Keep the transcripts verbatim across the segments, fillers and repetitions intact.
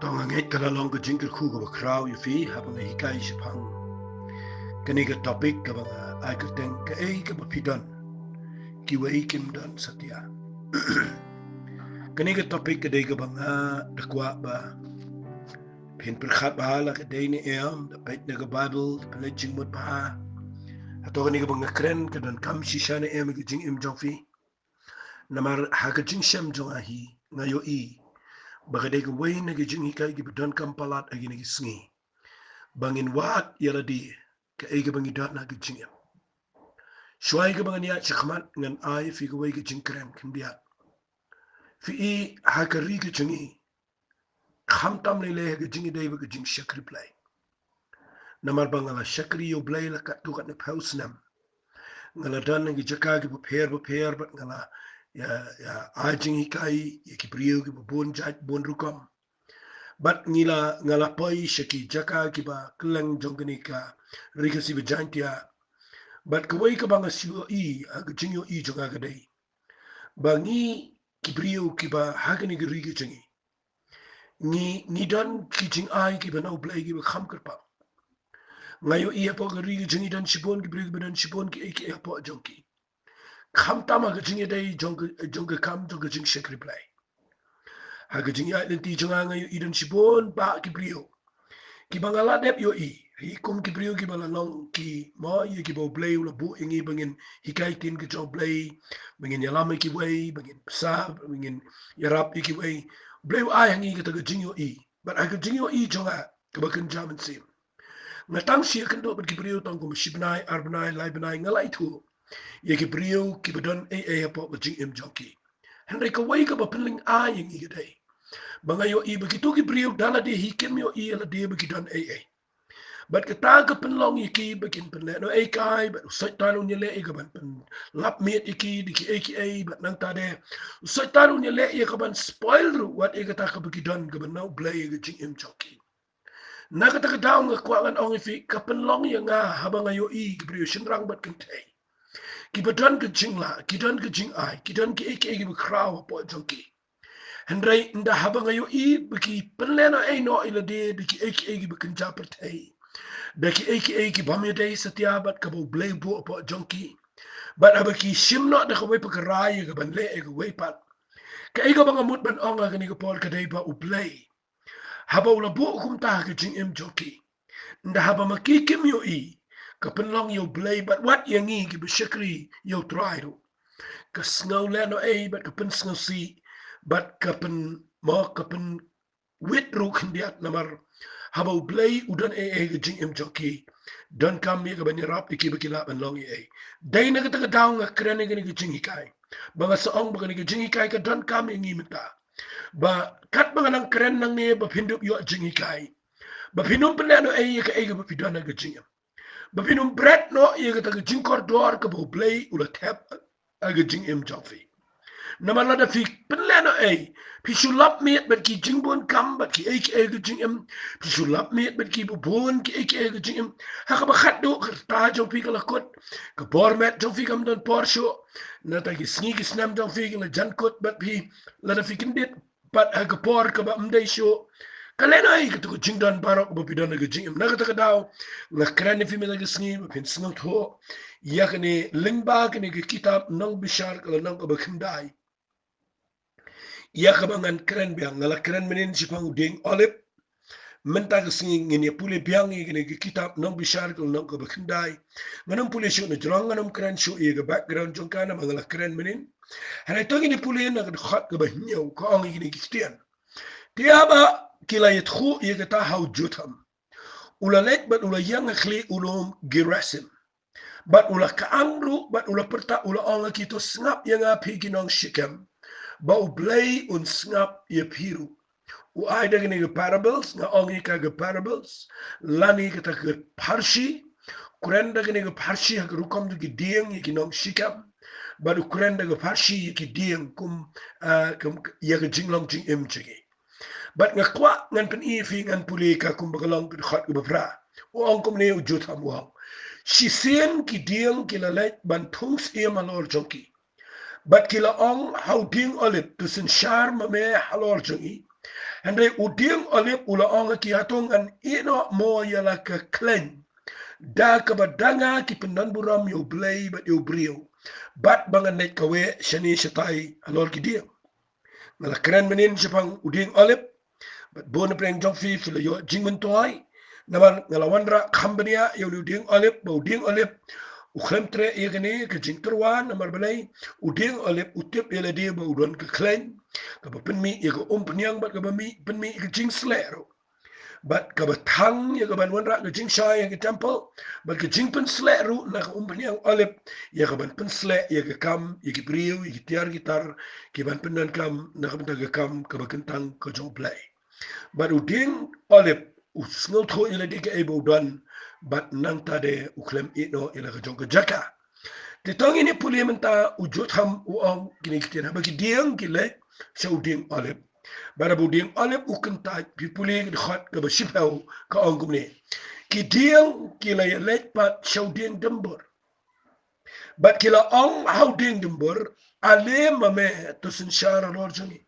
To nga ngeit ka la long ka jingkyrkhu kaba khraw ïa phi haba nga hikai shaphang kane ka topic kaba nga ai kyrteng kaei kaba phi don kiwei kim don satia. Kane ka topic ka dei kaba nga da kwah ba phin pyrkhat bha la ka dei ne em, da peit na ka Bible, da peit jingmut bha. Hato kane kaba nga kren ka donkam shisha ne em ka jingim jong phi? Namar ha ka jingshem jong nga hi nga ïohi ba ka dei kawei na ki jinghikai kiba donkam palat ha kine ki sngi ba ngin wad ïa lade kaei kaba ngi don ha ka jingim. Shuwa ïa kaba ngan ïaid shakhmat ngan ai phi kawei ka jingkren khyndiat. Phi i ha ka ri ka jong ngi khamtam lei lei ha ka jingïadei bad ka jingshakri Blei. Namar ba nga la shakri ïa u Blei la katto katne phew snem. Nga la don ha ki jaka kiba pher ba pher bad nga la ïa, ïa ai jinghikai ïa ki briew kiba bun jait bun rukom. Bad ngi la, nga la poi sha ki jaka kiba kylleng jong kane ka ri Khasi ba Jaiñtia. Bad kawei kaba nga shu ïohi ha ka jingïohi jong nga ka dei ba ngi ki briew kiba ha kane ka ri ka jong ngi, ngi, ngi don ki jingai kiba na u Blei kiba kham kyrpang. Nga ïohi hapoh ka ri ka jong ngi don shibun ki briew kiba don shibun kiei kiei hapoh jong ki. Khamtam ha ka jingïadei jong ka, jong ka kam jong ka jingshakri Blei. Ha ka jingïaid lynti jong nga nga ïohi don shibun bah ki briew kiba nga la dep ïohi hi kum ki briew kiba la long ki mo ïa kiba u Blei u la buh ïa ngi ba ngin hikai ktien ka jong u Blei, ba ngin ïalam ïa kiwei, ba ngin bsa, ba ngin ïarap ïa kiwei. U Blei u ai ha ngi kata ka jingïohi. Bad ha ka jingïohi jong nga kaba kynja mynsiem, nga tang shu ïakynduh bad ki briew tang kum shi bnai, ar bnai, lai bnai, nga la ithuh ïa ki briew kiba don ei ei hapoh ka jingim jong ki. Hynrei kawei kaba pynlyngngoh ïa ngi ka dei ba nga ïohi ba kito ki briew da lade hi kim ïohi ïa lade ba ki don ei ei. Bad kata ka pynlong ïa ki ba kin pynlehnohei kai, bad u Soitan un ïaleh ïa ka ban pynlap miet ïa ki da kiei kiei, bad nangta de u Soitan un ïaleh ïa ka ban spoil ruh wat ïa kata kaba ki don kaba na u Blei ha ka jingim jong ki. Na kata ka daw nga kwah ngan ong ïa phi, ka pynlong ïa nga haba nga ïohi ki briew shynrang bad kynthei kiba don ka jinglah, ki don ka jingai, ki don kiei kiei kiba khraw hapoh jong ki. Hynrei ynda haba nga ïohi ba ki pynlehnohei noh ïa lade da kiei kiei kiba kynja pyrthei, da kiei kiei ki bym ïadei satia bad kaba u Blei u buh hapoh jong ki, bad haba ki shim noh da kawei pat ka rai ïa ka ban leh ïa kawei pat, kaei kaba nga mut ban ong ha kane ka por ka dei ba u Blei haba u la buh kumta ha ka jingim jong ki, ynda haba ma ki kim ïohi, ka pynlong ïa u Blei bad wat ïa ngi kiba shakri ïa u Trai ruh ka sngew lehnohei bad ka pynsngewsih bad ka pyn, mo, ka pynwit ruh khyndiat. Namar haba u Blei u don ei ei ha ka jingim jong ki, donkam ïa ka ban ïarap ïa ki ba ki lah ban long ei ei. Dei na kata ka daw nga kren ïa kane ka jinghikai ba nga sa ong ba kane ka jinghikai ka donkam ïa ngi mynta. Ba katba nga nang kren nangne ba phin dup ïoh jinghikai, ba phin ym pynlehnohei ïa kaei kaba phi don ha ka jingim, ba phin ym bret noh ïa kata ka jingkordor kaba u Blei u la thep ha ka jingim jong phi. Namar lada phi pynlehnohei, phi shu lap miet bad ki jingbun kam bad kiei kiei ha ka jingim, phi shu lap miet bad kiba bun kiei kiei ha ka jingim, ha kaba khatduh ka rta jong phi ka la kut, ka bor met jong phi kam don por shuh. Nangta ki sngi ki snem jong phi ki la jan kut bad phi, lada phi kyndit pat ha ka por kaba ym dei shuh, ka lehnohei kato ka jingdon baroh kaba phi don ha ka jingim. Na kata ka daw nga kren ïa phi mynta ka sngi ba phin sngewthuh ïa kane lyngba kane ka kitab Nongbishar ka lynnong kaba khyndai, ïa kaba ngan kren biang. Nga la kren mynnin shaphang u dieng olib. Mynta ka sngi ngin ïa pule biang ïa kane ka kitab Nongbishar ka lynnong kaba khyndai. Ngan ym pule shuh na jrong, ngan ym kren shuh ïa ka background jong ka namar nga la kren mynnin. Hynrei to ngin ïa pule na ka dkhot kaba hynñiew, ka ong ïa kine ki ktien: Te haba ki la ïathuh ïa kata ha u Jotham, u la leit bad u la ïeng ha khlieh u lum Gerisim, bad u la kyang ruh bad u la pyrta, u la ong ha ki, to sngap ïa nga phi ki nong Shikem, ba U Blei un sngap ïa phi ruh. U ai da kane ka parables, nga ong ïa ka ka parables, lane kata ka pharshi. Kren da kane ka pharshi ha ka rukom da ki dieng ïa ki nong Shikem, bad u kren da ka pharshi ïa ki dieng kum, ah, kum ïa ka jinglong jingim jong ki. Bad nga kwah ngan pyni ïa phi, ngan pule ka kumba ka long ka dkhot kaba phra. U ong kumne u Jotham, u ong: Shisien ki dieng ki la leit ban thung syiem halor jong ki, bad ki la ong ha u dieng olib, to synshar ma me halor jong ngi. Hynrei u dieng Olib u la ong ha ki, hato ngan ïehnoh mo ïa la ka khleiñ, da kaba da nga ki pyndonburom ïa U Blei bad ïa u briew, bad ba ngan leit kawei shane shatai halor ki dieng? Nga la kren mynnin shaphang u dieng Olib, bad bun na pdeng jong phi phi la ïoh jingmyntoi. Namar nga la wanrah kham bniah ïa u dieng Olib, ba u dieng Olib u khlem treh ïa kane ka jingtyrwa. Namar balei? U dieng Olib u tip ïa lade ba u don ka khleiñ kaba pynmih ïa ka umphniang bad kaba mih, pynmih ïa ka jingsleh ruh, bad kaba thang ïa ka ban wanrah ka jingshai ha ka temple, bad ka jingpynsleh ruh na ka umphniang Olib ïa ka ban pynsleh ïa ka kam ïa ki briew, ïa ki tiar ki tar ki ban pyndonkam na ka bynta ka kam kaba kyntang ka jong U Blei. Bad u dieng Olib u sngewthuh ïa lade kaei ba u don, bad nangta de u khlem ïehnoh ïa la ka jong ka jaka. Te to ngin ïa pule mynta, u Jotham u ong kine ki ktien: Haba ki dieng ki leit sha u dieng Olib, bad haba u dieng Olib u kyntait, phi pule ka dkhot kaba shiphew, ka ong kumne: Ki dieng ki la ïaleit pat sha u dieng Dymbur, bad ki la ong ha u dieng Dymbur: Ale ma me, to synshar halor jong ngi.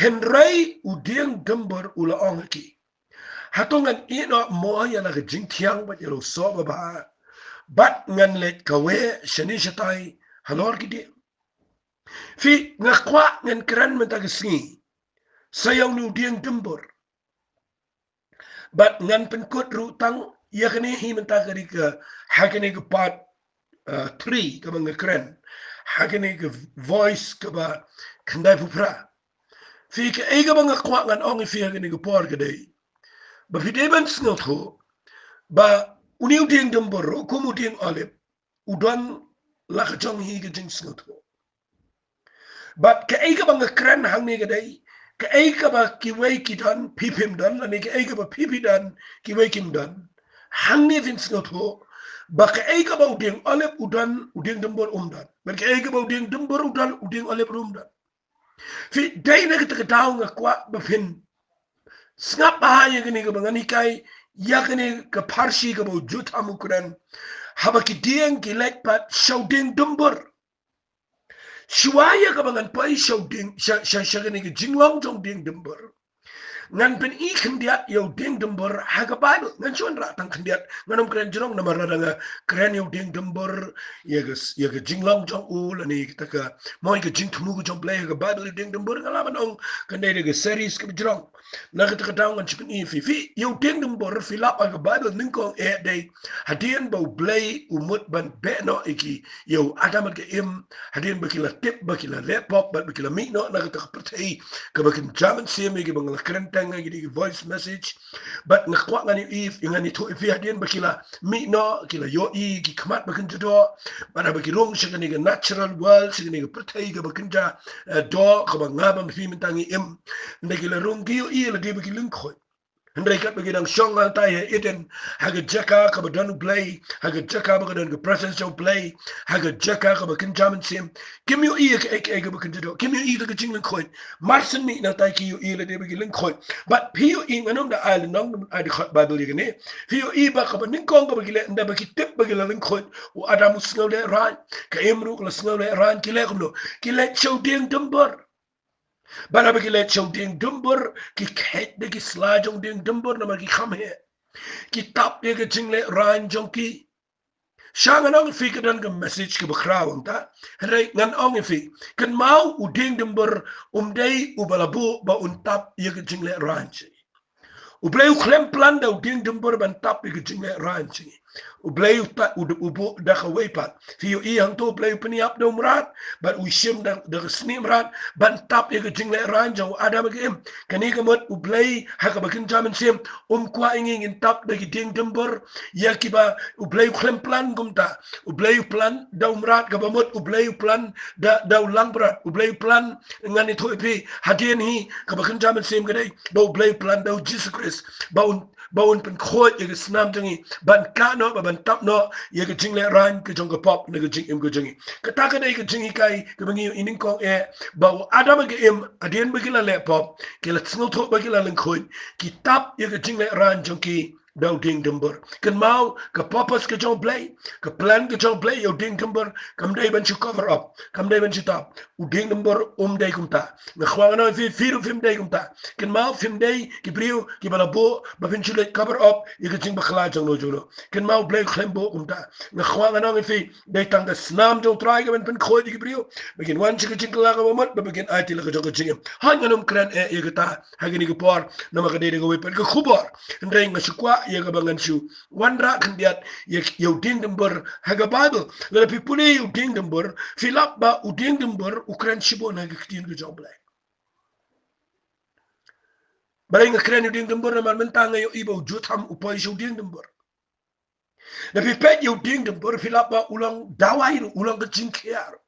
Hynrei u dieng Dymbur u la ong ha ki: Hato ngan ïehnoh mo ïa la ka jingthiang bad ïa la u soh babha, bad ngan leit kawei shane shatai halor ki dieng? Phi, nga kwah ngan kren mynta ka sngi sha ïa une u dieng Dymbur, bad ngan pynkut ruh tang ïa kane hi mynta ka ri ka, ha kane ka part, uh, three kaba nga kren, ha kane ka Voice kaba khyndaiphew phra. Phi, kaei kaba nga kwah ngan ong ïa phi ha kane ka por ka dei ba phi dei ban sngewthuh ba une u dieng Dymbur ruh, kum u dieng Olib, u don la ka jong hi ka jingsngewthuh. Bad kaei kaba nga kren hangne ka dei, kaei kaba kiwei ki don, phi phim don, lane kaei kaba phi phi don, kiwei kim don, hangne phin sngewthuh ba kaei kaba u dieng Olib u don, u dieng Dymbur um don. Bad kaei kaba u dieng Dymbur u don, u dieng Olib ruh um don. Phi, dei na kata ka daw nga kwah ba phin sngap bha ïa kane kaba ngan hikai, ïa kane ka pharshi kaba u Jotham u kren: Haba ki dieng ki leit pat sha u dieng Dymbur. Shuwa ïa kaba ngan poi sha u dieng, sha, sha, sha kane ka jinglong jong u dieng Dymbur, ngan pyni khyndiat ïa u dieng Dymbur ha ka Baibl. Ngan shu wanrah tang khyndiat, ngan ym kren jrong namar lada nga kren ïa u dieng Dymbur, ïa ka, ïa ka jinglong jong u, lane kata ka, mo ïa ka jingthmu ka jong U Blei ha ka Baibl ïa u dieng Dymbur, nga lah ban ong kan dei da ka series kaba jrong. Na kata ka daw ngan shu pyni ïa phi. Phi, ïa u dieng Dymbur phi lap ha ka Baibl nyngkong eh dei hadien ba U Blei u mut ban beh noh ïa ki, ïa u Adam bad ka Im, hadien ba ki la tip ba ki la leh pop bad ba ki la mih noh na kata ka pyrthei kaba kynja mynsiem, ïa kiba nga la kren teng ha kine ki voice message. Bad nga kwah ngan ïohi, ngan ïathuh ïa phi, hadien ba ki la mih noh, ki la ïohi ki khmat ba kynja doh, bad haba ki rung sha kane ka natural world, sha kane ka pyrthei kaba kynja, eh, doh, kaba nga bad phi mynta ngi im, ynda ki la rung ki ïohi ïa lade ba ki lyngkhuid. Hynrei katba ki dang shong hangtai ha Eden, ha ka jaka kaba don U Blei, ha ka jaka ba ka don ka presence jong U Blei, ha ka jaka kaba kynja mynsiem, kim ïohi ïa kaei kaei kaba kynja doh, kim ïohi ïa ka jinglyngkhuid. Mar shen mih nangtai ki ïohi lade ba ki lyngkhuid. Bad phi ïohi, ngan ym da ai lynnong, ai dkhot Baibl ïa kane. Phi ïohi ba kaba nyngkong kaba ki leh, ynda ba ki tip ba ki la lyngkhuid, u Adam u sngewlehraiñ, ka Im ruh ka la sngewlehraiñ, ki leh kumno? Ki leit sha u dieng Dymbur. Bad haba ki leit sha u dieng Dymbur, ki kheit da ki sla jong u dieng Dymbur namar ki kham heh. Ki tap ïa ka jinglehraiñ jong ki. Sha ngan ong ïa phi, ka don ka message kaba khraw hangta. Hynrei ngan ong ïa phi, kynmaw, u dieng Dymbur um dei uba la buh ba un tap ïa ka jinglehraiñ jong ngi. U Blei u khlem plan da u dieng Dymbur ban tap ïa ka jinglehraiñ jong ngi. U Blei u ta-, u, u buh da kawei pat. Phi ïohi hangto U Blei u pynïap da u mrad, bad u shim da, da ka snieh mrad ban tap ïa ka jinglehraiñ jong u Adam bad ka Im. Kane ka mut U Blei ha kaba kynja mynsiem um kwah ïa ngi ngin tap da ki dieng Dymbur, ïa kiba U Blei u khlem plan kumta. U Blei u plan da u mrad, kaba mut U Blei u plan da, da u langbrot. U Blei u plan, ngan ïathuh ïa phi hadien hi, kaba kynja mynsiem ka dei ba U Blei u plan da u Jisu Khrist ba un, ba un pynkhuid ïa ka snam jong ngi, ban kah noh, ba ban tap noh ïa ka jinglehraiñ ka jong ka pop na ka jingim ka jong ngi. Kata ka dei ka jinghikai kaba ngi ïohi nyngkong eh, ba u Adam bad ka Im, hadien ba ki la leh pop, ki la sngewthuh ba ki la lyngkhuid, ki tap ïa ka jinglehraiñ jong ki da u dieng dymbor. Kynmaw, ka purpose ka jong U Blei, ka plan ka jong U Blei ïa u dieng dymbor kam dei ban shu cover up, kam dei ban shu tap. U dieng dymbor um dei kumta. Nga kwah ngan ong ïa phi, phi ruh phim dei kumta. Kynmaw, phim dei ki briew kiba la buh ba phin shu leit cover up ïa ka jingbakla jong no jong no. Kynmaw, U Blei u khlem buh kumta. Nga kwah ngan ong ïa phi, dei tang ka snam jong U Trai ka ban pynkhuid ïa ki briew ba kin wan sha ka jingkylla kaba mut, ba kin aiti la ka jong ka jingim. Hooid, ngan ym kren eh ïa kata ha kane ka por, namar ka dei da kawei pat ka khubor. Hynrei nga shu kwah ïa kaba ngan shu wanrah khyndiat ïa, ïa u dieng dymbor ha ka Baibl. Lada phi pule ïa u dieng dymbor, phi lap ba u dieng dymbor u kren shibun ha ka ktien ka jong U Blei. Balei nga kren ïa u dieng dymbor? Namar mynta nga ïohi ba u Jotham u poi sha u dieng dymbor. Lada phi peit ïa u dieng dymbor, phi lap ba u long dawai ruh, u long ka jingkhia ruh.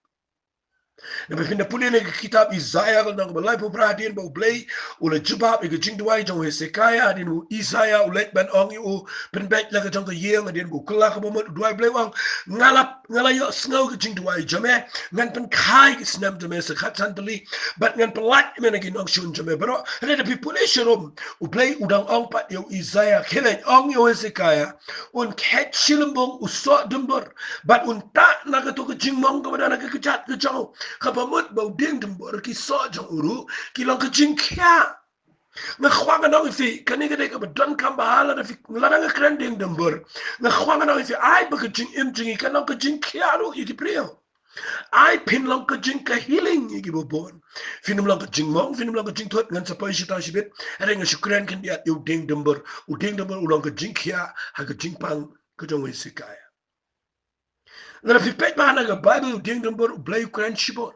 Lada phin da pule na ka kitab Isaïah, ka lynnong kaba laiphew phra, hadien ba U Blei u la jubab ïa ka jingduwai jong u Hesekiah, hadien ba u Isaïah u leit ban ong ïa u pynbeit la ka jong ka ïing, hadien ba u kylla kaba mut, u duwai Blei, u ong, nga la, nga la ïohsngew ka jingduwai jong me, ngan pynkha ïa ki snem jong me sa khatsan tylli, bad ngan pynlait me na ki nongshun jong me baroh. Hynrei lada phi pule sharum, U Blei u dang ong pat ïa u Isaïah, khie leit ong ïa u Hesekiah, un khet shilimbung u soh dymbor, bad un tah na kato ka jingmong kaba don ha ka kjat ka jong u. Kaba mut ba u dieng dymbor, ki soh jong u ruh ki long ka jingkhia. Nga kwah ngan ong ïa phi, kane ka dei kaba donkam bha lada phi, lada nga kren dieng dymbor. Nga kwah ngan ong ïa phi, ai ba ka jingim jong ngi kan long ka jingkhia ruh ïa ki briew. Ai phin long ka jing, ka healing ïa kiba bun. Phin ym long ka jingmong, phin ym long ka jingthut, ngan sa poi shata shibit. Hynrei nga shu kren khyndiat ïa u dieng dymbor. U dieng dymbor u long ka jingkhia ha ka jingpang ka jong u Hesekiah. Lada phi peit bha na ka Baibl, u dieng dymbor U Blei u kren shibun.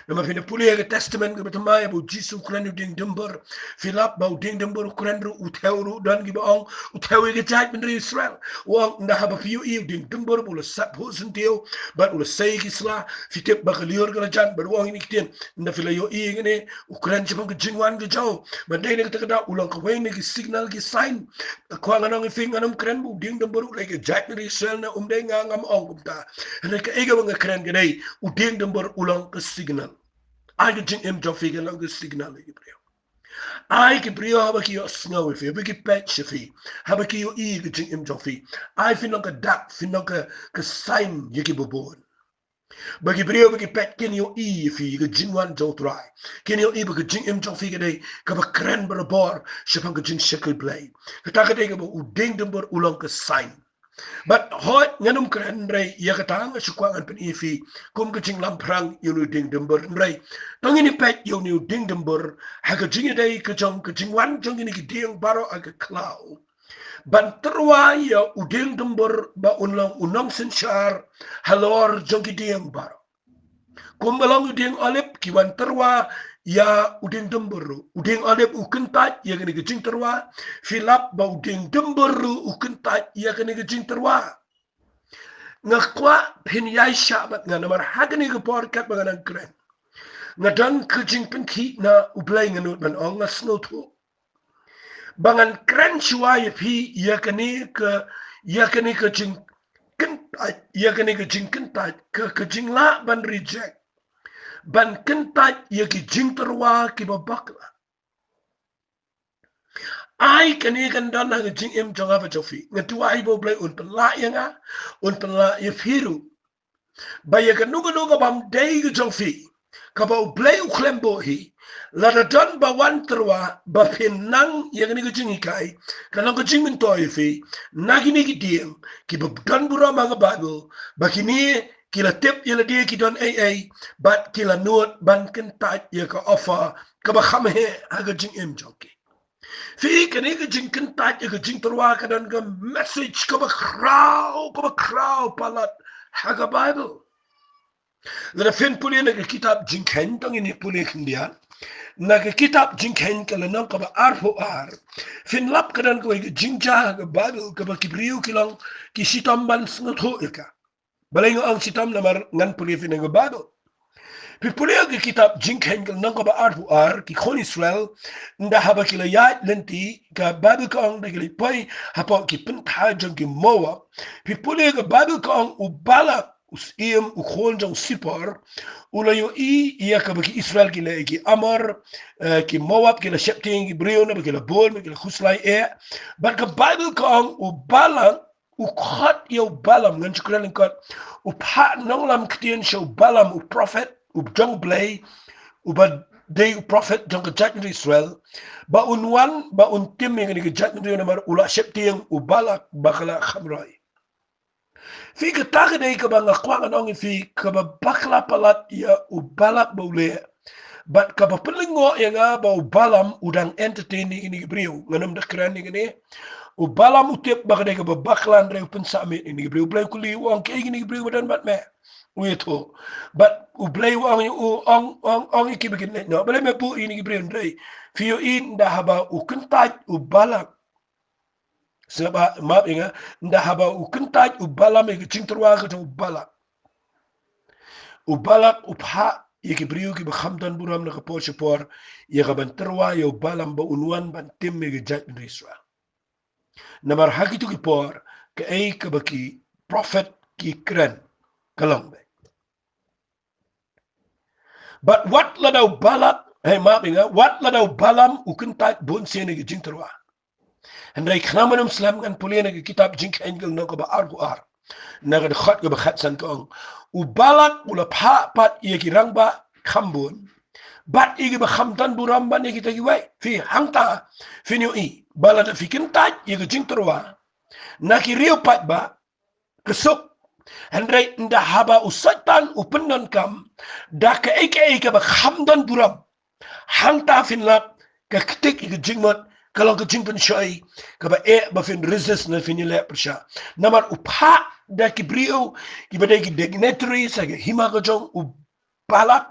Namar phin da pule ïa ka Testament kaba thymmai, ba u Jisu u kren ïa u dieng dymbor. Phi lap ba u dieng dymbor u kren ruh, u thew ruh, don kiba ong, u thew ïa ka jaitbynriew Israel. U ong, ynda haba phi ïohi u dieng dymbor ba u la sat phuh syntiew bad u la sei ki sla, phi tip ba ka lyiur ka la jan, bad u ong ïa kine ki ktien. Ynda phi la ïohi ïa kane, u kren shaphang ka jingwan ka jong u. Bad dei na kata ka daw u long kawei na ki signal, ki sign. Nga kwah ngan ong ïa phi, ngan ym kren ba u dieng dymbor u leh ïa ka jaitbynriew Israel ne um dei, nga ngam ong kumta. Hynrei kaei kaba nga kren ka dei, u dieng dymbor u long ka signal. Ai ka jingim jong phi kan long ka signal ïa ki briew. Ai ki briew haba ki ïohsngew ïa phi, haba ki peit sha phi, haba ki ïohi ïa ka jingim jong phi, ai phin long ka dak, phin long ka, ka sign ïa kiba bun. Ba ki briew ba ki peit kin ïohi ïa phi, ïa ka jingwan jong U Trai. Kin ïohi ba ka jingim jong phi ka dei kaba kren barabor shaphang ka jingshakri Blei. Kata ka dei kaba u dieng dymbor u long ka sign. Bad hooid ngan ym kren, hynrei ïa kata nga shu kwah ngan pyni ïa phi kum ka jinglamphrang ïa une u dieng dymbor, hynrei to ngin ïa peit ïa une u dieng dymbor ha ka jingïadei ka jong ka jingwan jong kine ki dieng baroh ha ka khlaw. Ban tyrwa ïa u dieng dymbor ba un long u nongsynshar halor jong ki dieng baroh. Kumba long u dieng olib, ki wan tyrwa ïa u dieng dymbor ruh. U dieng olib u kyntait ïa kane ka jingtyrwa. Phi lap ba u dieng dymbor ruh u kyntait ïa kane ka jingtyrwa. Nga kwah phin ïai shah bad nga namar ha kane ka por katba nga nang kren, nga don ka jingpynkhih na U Blei, nga nud ban ong, nga sngewthuh ba ngan kren shuwa ïa phi ïa kane ka, ïa kane ka jingkyntait, ïa kane ka jingkyntait, ka, ka jinglah ban reject, ban kyntait ïa ki jingtyrwa kiba bakla. Ai kane kan don ha ka jingim jong nga bad jong phi. Nga duwai ba U Blei un pynlah ïa nga, un pynlah ïa phi ruh, ba ïa kano kano ka bym dei ka jong phi, kaba U Blei u khlem buh hi, lada don ba wan tyrwa, ba phin nang ïa kane ka jinghikai, kan long ka jingmyntoi ïa phi na kine ki dieng kiba don burom ha ka Baibl, ba kine ki la tip ïa lade ki don ei ei, bad ki la nud ban kyntait ïa ka offer kaba kham heh ha ka jingim jong ki. Phi, kane ka jingkyntait ïa ka jingtyrwa ka don ka message kaba khraw, kaba khraw palat ha ka Baibl. Lada phin pule na ka kitab Jingkheiñ, to ngin ïa pule khyndiat. Na ka kitab Jingkheiñ ka lynnong kaba arphew ar, phin lap ka don kawei ka jingjia ha ka Baibl kaba ki briew ki long ki shitom ban sngewthuh ïa ka. Balei nga ong shitom? Namar ngan pule ïa phi na ka Baibl. Phi pule ïa ka kitab Jingkheiñ ka lynnong kaba arphew ar, ki khun Israel, ynda haba ki la ïaid lynti, ka Baibl ka ong da ki la poi hapoh ki pyntha jong ki Moab. Phi pule ïa ka Baibl ka ong u Balak, u syiem, u khun jong Sipor, u la ïohi ïa kaba ki Israel ki leh ïa ki Amor, eh, ki Moab, ki la sheptieng ïa ki briew, naba ki la bun, ki la khuslai eh. Bad ka Baibl ka ong u Balak, u khot ïa u Balaam, ngan shu kren lyngkot. U phah nonglam ktien sha u Balaam, u prophet, u jong Blei, uba dei u prophet jong ka jaitbynriew Israel. Ba un wan, ba un tim ïa kane ka jaitbynriew namar u la sheptieng u Balak ba ka la kham roi. Phi, kata ka dei kaba nga kwah ngan ong ïa phi, kaba bakla palat ïa u Balak ba u leh. Bad kaba pynlyngngoh ïa nga ba u Balaam u dang entertain ïa kine ki briew. Ngan ym da kren ïa kine. U Balaam u tip ba ka dei kaba bakla, hynrei u pynsah miet ïa kine ki briew. U Blei u kylli, u ong, kaei kine ki briew ba don bad me? U ïathuh. Bad u Blei u ong, u ong, ong, ong ïa ki ba kin leit noh. Balei me buh ïa kine ki briew, hynrei phi ïohi ynda haba u kyntait u Balak. Sngap, map ïa nga, ynda haba u kyntait u Balaam ïa ka jingtyrwa ka jong u Balak, u Balak u phah ïa ki briew kiba kham don burom na ka por sha por ïa ka ban tyrwa ïa u Balaam ba un wan ban tim ïa ka jaitbynriew Israel. Namar ha kito ki por, kaei kaba ki prophet ki kren ka long beit. Bad wat lada u Balak, hei, map ïa nga, wat lada u Balaam u kyntait bun sien ïa ka jingtyrwa. Hynrei khnang ban ym slem, ngan pule na ka kitab Jingkheiñ ka lynnong kaba arphew ar, na ka dkhot kaba khatsan, ka ong, u Balak u la phah pat ïa ki rangbah kham bun bad ïa kiba kham don burom ban ïa kita kiwei. Phi, hangta phin ïohi ba lada phi kyntait ïa ka jingtyrwa na ki riew paidbah, ka suk. Hynrei ynda haba u Soitan u pyndonkam da kaei kaei kaba kham don burom, hangta phin lap ka ktik ïa ka jingmut, ka long ka jingpynshoi kaba eh ba phin resist ne phin ïaleh pyrshah. Namar u phah da ki briew kiba dei ki dignitaries ha ka hima ka jong u Balak,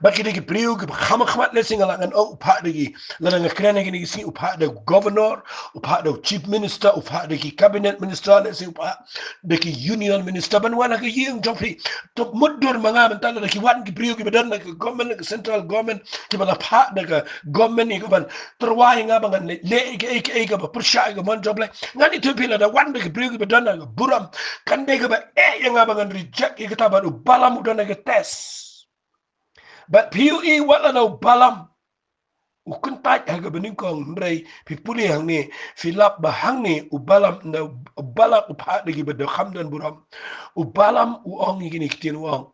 bad ki dei ki briew kiba kham khmat. Lehse nga lah ngan ong u phah da ki, lada nga kren ha kine ki sngi, u phah da u governor, u phah da u chief minister, u phah da ki cabinet minister, lehse u phah da ki union minister ban wan ha ka ïing jong phi. To mutdur ma nga mynta lada ki wan ki briew kiba don na ka government, na ka central government, kiba la phah da ka government ïa ka ban tyrwa ïa nga ba ngan leh, leh ïa kaei kaei kaba pyrshah ïa ka mon jong U Blei. Ngan ïathuh ïa phi, lada wan da ki briew kiba don na ka burom, kan dei kaba eh ïa nga ba ngan reject ïa kata, bad u Balaam u don ha ka test. Bad phi ïohi wat lada u Balaam u kyntait ha kaba nyngkong, hynrei phi pule hangne, phi lap ba hangne u Balaam, ynda u Balak u phah da kiba kham don burom, u Balaam u ong ïa kine ki ktien, u ong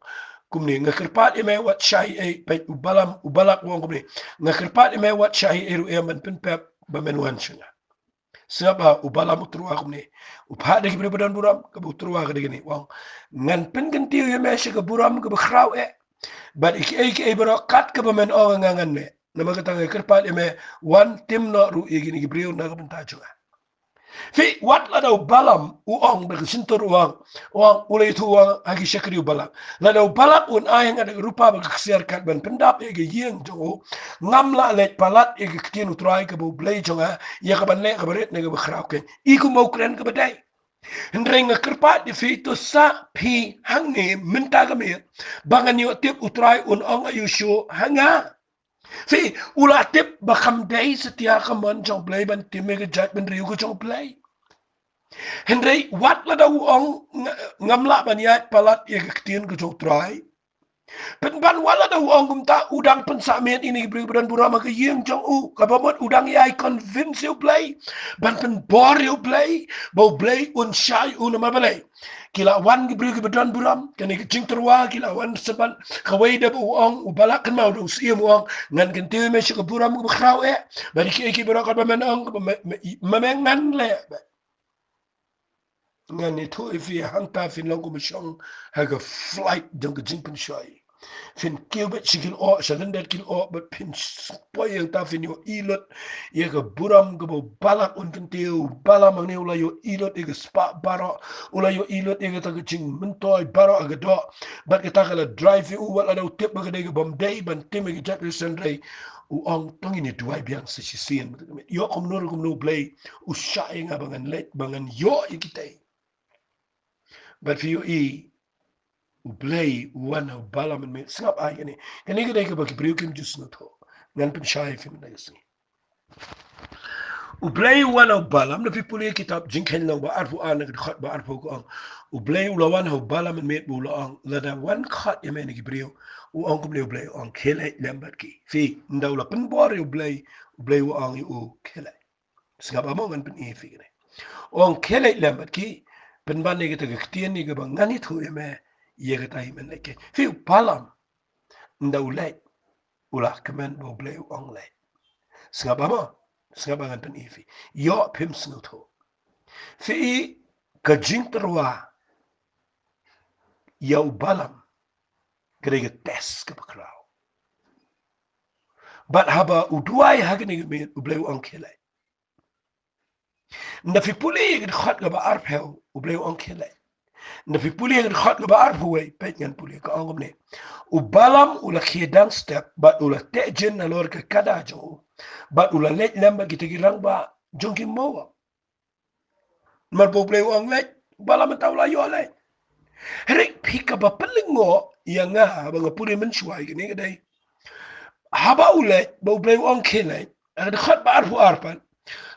kumne, nga kyrpad ïa me wat shah ei ei. Peit, u Balaam, u Balak u ong kumne, nga kyrpad ïa me wat shah ei ei ruh em ban pynpep ba men wan sha nga. Sngap, ba u Balaam u tyrwa kumne, u phah da ki briew ba don burom, kaba u tyrwa ka dei kane, u ong, ngan pynkyntiew ïa me sha ka burom kaba khraw eh, bad ïa kiei kiei baroh kat kaba men ong ïa nga ngan leh. Namar kata nga kyrpad ïa me, wan tim noh ruh ïa kine ki briew na ka bynta jong nga. Phi, wat lada u Balaam u ong da ka shyntur, u ong, u ong, u la ïathuh, u ong ha ki shakri u Balak, lada u Balak un ai ha nga da ka rupa bad ka ksiar kat ban pyndap ïa ka ïing jong u, ngam lah leit palat ïa ka ktien U Trai kaba U Blei jong nga, ïa ka ban leh kaba rit ne kaba khraw, keiñ. I kumba u kren kaba dei. Hynrei nga kyrpad ïa phi, to sah phi hangne mynta ka miet ba ngan ïoh tip U Trai un ong aïu shuh ha nga. Phi, u la tip ba kam dei satia ka mon jong U Blei ban tim ïa ka jaitbynriew ka jong U Blei. Hynrei wat lada u ong, nga-, ngam lah ban ïaid palat ïa ka ktien ka jong U Trai. Pynban wat lada u ong kumta, u dang pynsah miet ïa kine ki briew ba don burom ha ka ïing jong u. Kaba mut u dang ïai convince ïa U Blei ban pynbor ïa U Blei ba U Blei un shah ïa u. Namar balei? Ki la wan ki briew kiba don burom, kane ka jingtyrwa, ki la wan symbai. Kawei da ba u ong, u Balak, kynmaw, u dang syiem, u ong, ngan kyntiew ïa me sha ka burom kaba khraw eh, bad ïa kiei kiei baroh kat ba men ong, ba me, me, me, me ngan leh. Ngan ïathuh ïa phi, hangta phin long kum u shong ha ka flight jong ka jingpynshoi. Phin kiew beit sha ki lyoh, sha lyndet ki lyoh, bad phin poi hangta, phin ïohi lut ïa ka burom kaba u Balak un kyntiew. U Balaam hangne u la ïohi lut ïa ka spah baroh, u la ïohi lut ïa kata ka jingmyntoi baroh ha ka doh. Bad kata ka la drive ïa u, wat lada u tip ba ka dei kaba ym dei ban tim ïa ka jait Khristan, hynrei u ong, to ngin ïa duwai biang sa shisien. Ïoh kumno ruh kumno U Blei u shah ïa nga ba ngan leit, ba ngan ïoh ïa kitei. Bad phi ïohi, U Blei u wan ha u Balaam mynmiet. Sngap, ai kane. Kane ka dei kaba ki briew kim ju sngewthuh. Ngan pynshai ïa phi mynta ka sngi. U Blei u wan ha u Balaam, lada phi pule kitab Jingkheiñ Long ba arphew ar na ka dkhot ba arphew ka ong, U Blei u la wan ha u Balaam mynmiet bad u la ong, lada wan khot ïa me na ki briew, u ong kumne U Blei, u ong khie leit lem bad ki. Phi, ynda u la pynbor ïa U Blei, U Blei u ong ïa u khie leit. Sngap amo, ngan pyni ïa phi kane. U ong khie leit lem bad ki, pynban ïa kata ka ktien ïa kaba ngan ïathuh ïa me, ïa kata hi men leit khie. Phi, u Balaam, ynda u leit, u la kmen ba U Blei u ong leit. Sngap amo, sngap, ngan pyni ïa phi. Ïoh phim sngewthuh. Phi, ka jingtyrwa ïa u Balaam ka dei ka test kaba khraw. Bad haba u duwai ha kane ka miet, U Blei u ong khie leit. Ynda phi pule ïa ka dkhot kaba arphew, U Blei u ong khie leit. Ynda phi pule ïa ka dkhot kaba arphew wei, peit, ngan pule, ka ong kumne. U Balaam u la khie dang step, bad u la teh jin halor ka kada jong u, bad u la leit lem bad kita ki rangbah jong ki Moab. Namar ba U Blei u ong leit, u Balaam mynta u la ïoh leit. Hynrei phi, kaba pynlyngngoh ïa nga haba nga pule mynshuwa ïa kane ka dei, haba u leit, ba U Blei u ong khie leit, ha ka dkhot ba arphew ar pat,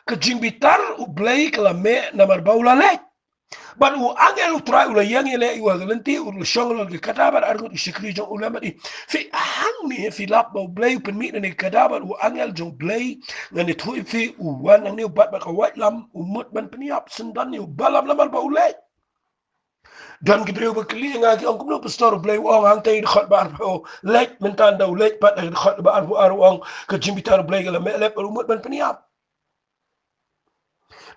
ka jingbitar U Blei ka la meh namar ba u la leit. Bad u angel U Trai u la ïeng ïaleh ïa u ha ka lynti, u la shong halor ka kada bad arngut ki shakri jong u lem bad i. Phi, hangne phi lap ba U Blei u pynmih na kane ka kada bad u angel jong U Blei, ngan ïathuh ïa phi, u wan hangne, u bat bad ka waitlam, u mut ban pynïap, syndon ïa u Balaam namar ba u leit. Don ki briew ba kylli ïa nga, ki ong, kumno pastor, U Blei u ong hangta ha ka dkhot ba arphew, leit, mynta ynda u leit pat ha ka dkhot ba arphew ar u ong ka jingbitar U Blei ka la meh lep, u mut ban pynïap.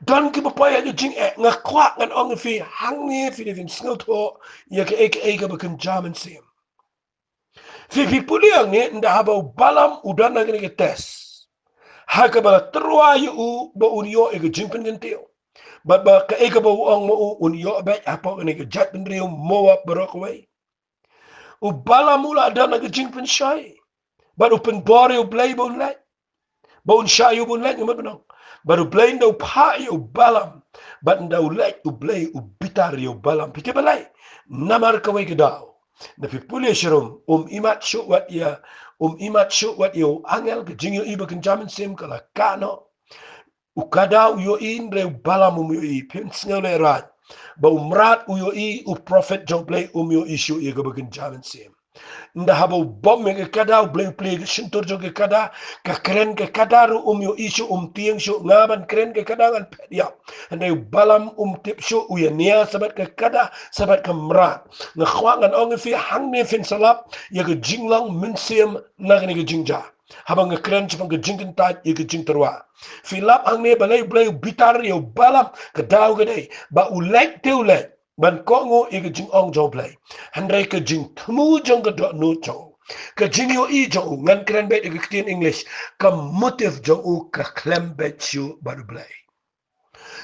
Don kiba poi ha ka jingeh, nga kwah ngan ong ïa phi, hangne phi dei ban sngewthuh ïa kaei kaei kaba kynja mynsiem. Phi, phi pule hangne, ynda haba u Balaam u don ha kane ka test, ha kaba la tyrwa ïa u ba un ïoh ïa ka jingpynkyntiew, bad ba kaei kaba u ong ma u un ïoh beit hapoh kane ka jaitbynriew Moab baroh kawei. U Balaam u la don ha ka jingpynshoi, bad u pynbor ïa U Blei ba un leit, ba un shah ïa u ba un leit, nga mut ban ong. Bad U Blei ynda u phah ïa u Balaam, bad ynda u leit, U Blei u bitar ïa u Balaam. Phi tip balei? Namar kawei ka daw, ynda phi pule sharum, um imat shuh wat ïa, um imat shuh wat ïa u angel, ka jingïohi ba kynja mynsiem ka la kah noh. U kada u ïohi, hynrei u Balaam um ïohi. Phin sngewlehraiñ ba u mrad u ïohi, u prophet jong U Blei um ïohi shuh ïa kaba kynja mynsiem. Ynda haba u bom ïa ka kada, U Blei u plie ïa ka shyntur jong ka kada, ka kren ka kada ruh um ïohi shuh, um tieng shuh, nga ban kren ka kada ngan phet ïap. Hynrei u Balaam um tip shuh, u ïania sa bad ka kada, sa bad ka mrad. Nga kwah ngan ong ïa phi, hangne phin sa lap ïa ka jinglong mynsiem na kane ka jingjia. Haba nga kren shaphang ka jingkyntait ïa ka jingtyrwa, phi lap hangne balei U Blei u bitar ïa u Balaam, ka daw ka dei ba u leit te u leit ban kohnguh ïa ka jingong jong U Blei, hynrei ka jingthmu jong ka dohnud jong u, ka jingïohi jong u, ngan kren beit ïa ka ktien English, ka motive jong u ka khlem beit shuh bad U Blei.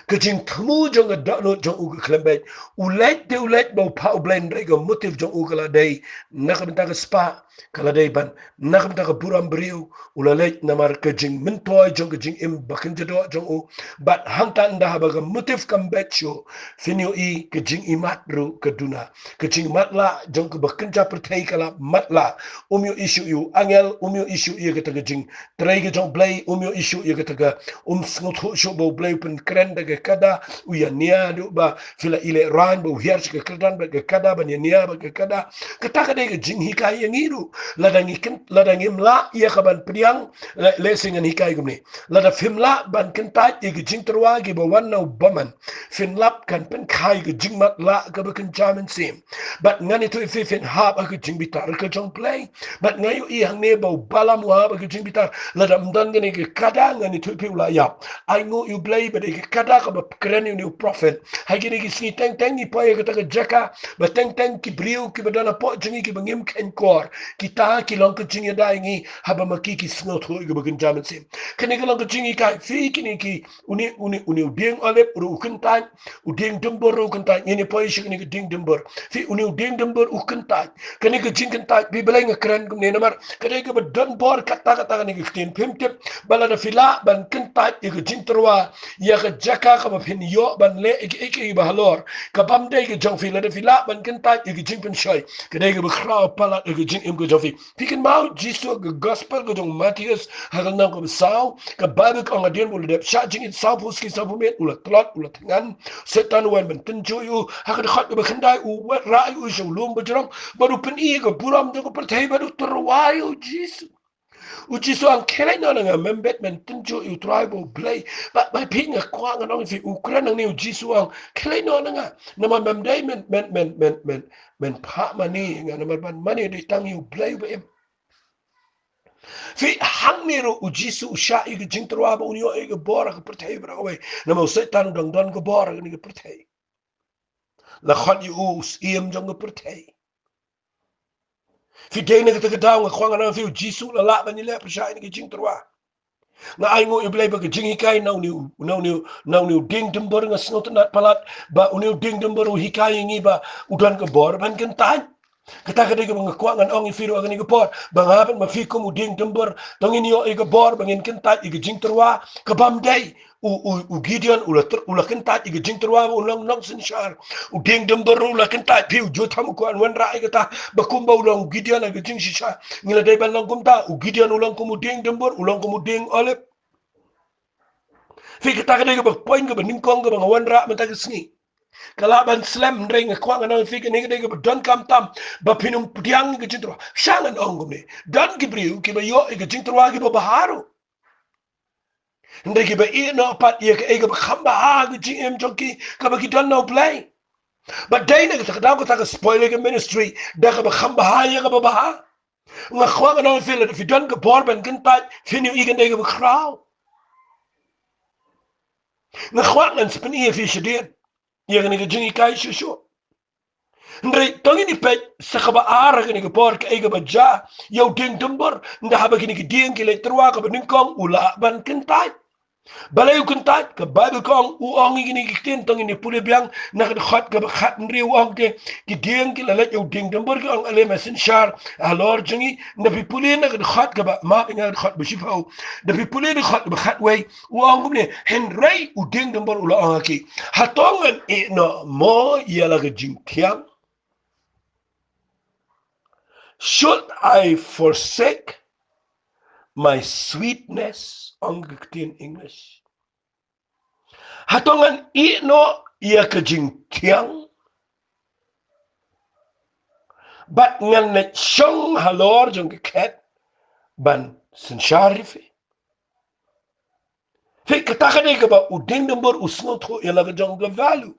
Ka jingthmu jong ka dohnud jong u ka khlem beit. U leit te u leit ba u phah U Blei, hynrei ka motive jong u ka la dei na ka bynta ka spah, ka la dei ban na ka bynta ka burom briew. U la leit namar ka jingmyntoi jong ka jingim ba kynjadoh jong u. Bad hangta ynda haba ka motive kam beit shuh, phin ïohi ka jingimat ruh ka duna. Ka jingmatlah jong kaba kynja pyrthei ka la matlah. Um ïohi shuh ïa u angel, um ïohi shuh ïa kata ka jingtrei ka jong U Blei, um ïohi shuh ïa kata ka, um sngewthuh shuh ba U Blei u pynkren da ka kada, u ïania haduh ba phi la ïalehrain ba u hiar sha ka kyrdan bad ka kada ban ïania bad ka kada. Kata ka dei ka jinghikai ïa ngi ruh. Lada ngi kyn, lada ngim lah ïa ka ban pdiang, le, lehse ngan hikai kumne. Lada phim lah ban kyntait ïa ka jingtyrwa kiba wan na u bymman, phin lap kan pynkhie ka jingmatlah kaba kynja mynsiem. Bad ngan ïathuh ïa phi, phin hap ha ka jingbitar ka jong U Blei. Bad nga ïohi hangne ba u Balaam u hap ha ka jingbitar. Lada ym don kane ka kada, ngan ïathuh ïa phi, u la ïap. Ai nguh ïa U Blei ba dei ka kada kaba kren ïa une u prophet. Ha kine ki sngi teng teng ngi poi ha kata ka jaka ba teng teng ki briew kiba don hapoh jong ngi kiba ngim kheiñ kor, kita ki long ka jingïada ïa ngi, haba ma ki ki sngewthuh ïa kaba kynja mynsiem. Kane ka long ka jinghikai. Phi, kine ki, une, une, une u dieng olib ruh u kyntait, u dieng dymbur ruh u kyntait. Ngin ïa poi sha kane ka dieng dymbur. Phi, une u dieng dymbur u kyntait. Kane ka jingkyntait, phi, balei nga kren kumne? Namar ka dei kaba don bor katta katta kane ka ktien. Phim tip ba lada phi lah ban kyntait ïa ka jingtyrwa, ïa ka jaka kaba phin ïoh ban leh ïa kiei kiei ba halor, ka bym dei ka jong phi, lada phi lah ban kyntait ïa ka jingpynshoi, ka dei kaba khraw palat ïa ka jingim Ka jong phi. Phi kynmaw Jisu ka gospel ka jong Mathaios, ha ka lynnong kaba saw, ka Baibl ka ong hadien ba u la dep shah jingit saw phew sngi saw phew miet, u la tlot, u la thngan, Soitan u wan ban tynjuh ïa u, ha ka dkhot kaba khyndai u rah ïa u sha u lum bajrong, bad u pyni ïa ka burom jong ka pyrthei, bad u tyrwa ïa u Jisu. U Jisu u ong khie leit noh na nga, mem bit men tynjuh ïa u Trai bad u Blei. Ba, ba phi, nga kwah ngan ong ïa phi, u kren nangne u Jisu u ong khie leit noh na nga. Namar mem dei men, men, men, men, men, men phah mane ïa nga, namar ban mane dei tang ïa u Blei uba im. Phi, hangne ruh u Jisu u shah ïa ka jingtyrwa ba un ïoh ïa ka bor ha ka pyrthei baroh kawei. Namar u Soitan u dang don ka bor ha kane ka pyrthei. La khot ïa u u syiem jong ka pyrthei. Phi, dei na kata ka daw nga kwah ngan ong ïa phi, u Jisu u la lah ban ïaleh pyrshah ïa kane ka jingtyrwa. Nga ainguh ïa u Blei ba ka jinghikai na une u, na une u, na une u dieng Dumbur, nga sngewtynnad palat ba une u dieng Dumbur u hikai ïa ngi ba u don ka bor ban kyntait. Kata ka dei kaba nga kwah ngan ong ïa phi ruh ha kane ka por, ba nga bad ma phi kum u dieng Dumbur, to ngin ïoh ïa ka bor ba ngin kyntait ïa ka jingtyrwa ka bym dei. U, u, u Gideon u la tyr-, u la kyntait ïa ka jingtyrwa ba un long nongsynshar. U dieng Dumbur u la kyntait, phi, u Jotham u kwah wanrah ïa kata, ba kumba u long u Gideon ha ka jingshisha, ngi la dei ban long kumta. U Gideon u long kum u dieng Dumbur, u long kum u dieng Olib. Phi, kata ka dei kaba point kaba nyngkong kaba nga wanrah mynta ka sngi. Ka lah ban slem, hynrei nga kwah ngan ong ïa phi, kane ka dei kaba donkam tam ba phin ym pdiang ïa ka jingtyrwa. Shah ngan ong kumne, don ki briew kiba ïoh ïa ka jingtyrwa kiba bha ruh, hynrei kiba ïeh noh pat ïa kaei kaba kham bha ha ka jingim jong ki kaba ki don na u Blei. Bad dei na kata ka daw kata ka spoil ïa ka ministry da kaba kham bha ïa kaba bha. Nga kwah ngan ong ïa phi, lada phi don ka bor ban kyntait, phin ïohi kane kaba khraw. Nga kwah ngan sa pyni ïa phi shadien ïa kane ka jinghikai shuh shuh. Hynrei to ngin ïa peit sa kaba ar ha kane ka por, kaei kaba jia ïa u dieng Dumbur. Ynda haba kine ki dieng ki leit tyrwa, kaba nyngkong u lah ban kyntait. Balei u kyntait? Ka Baibl ka ong, u ong ïa kine ki ktien, to ngin ïa pule biang na ka dkhot kaba khathynriew, u ong te, ki dieng ki la leit ïa u dieng Dumbur, ki ong, ale me synshar halor jong ngi. Ynda phi pule na ka dkhot kaba, map ïa nga, ka dkhot ba shiphew. Ynda phi pule na ka dkhot kaba khatwei, u ong kumne, hynrei u dieng Dumbur u la ong ha ki, hato ngan ïeh noh mo ïa la ka jingthiang? Should I forsake my sweetness? Ong ka ktien English. Hato ngan ïeh noh ïa ka jingthiang bad ngan leit shong halor jong ka khet ban synshar ïa phi? Phi, kata ka dei kaba u dieng Dumbur u sngewthuh ïa la ka jong ka value.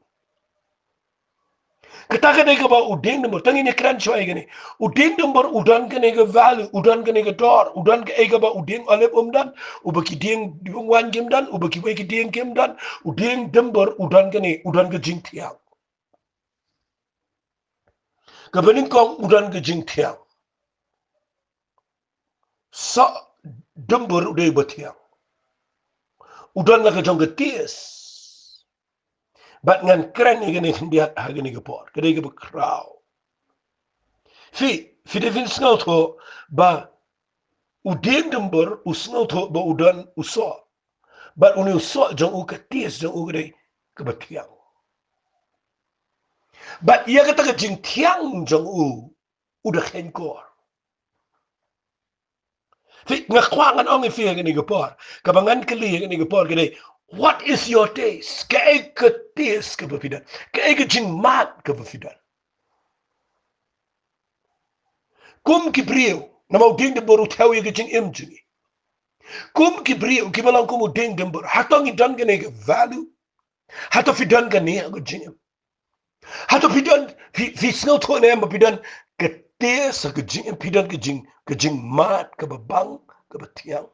Kata ka dei kaba u dieng Dumbur, to ngin ïa kren shuwa ïa kane. U dieng Dumbur u don kane ka value, u don kane ka dor, u don kaei kaba u dieng Olib um don, uba ki dieng Jungwan kim don, uba kiwei ki dieng kim don. U dieng Dumbur u don kane, u don ka jingthiang. Kaba nyngkong u don ka jingthiang. Soh Dumbur u dei uba thiang. U don la ka jong ka taste. Bad ngan kren ïa kane khyndiat ha kane ka por, ka dei kaba khraw. Phi, phi dei phin sngewthuh ba u dieng Dumbur u sngewthuh ba u don u soh. Bad une u soh jong u, ka taste jong u ka dei kaba thiang. Bad ïa kata ka jingthiang jong u, u da kheiñkor. Phi, nga kwah ngan ong ïa phi ha kane ka por, kaba ngan kylli ha kane ka por ka dei, what is your taste? Kaei ka taste kaba phi don? Kaei ka jingmad kaba phi don? Kum ki briew, namar u dieng Dumbur u thew ïa ka jingim jong ngi. Kum ki briew kiba long kum u dieng Dumbur, hato ngi don kane ka value? Hato phi don kane ha ka jingim? Hato phi don, phi, phi sngewthuh ne em ba phi don ka taste ha ka jingim, phi don ka jing, ka jingmad kaba bang, kaba thiang?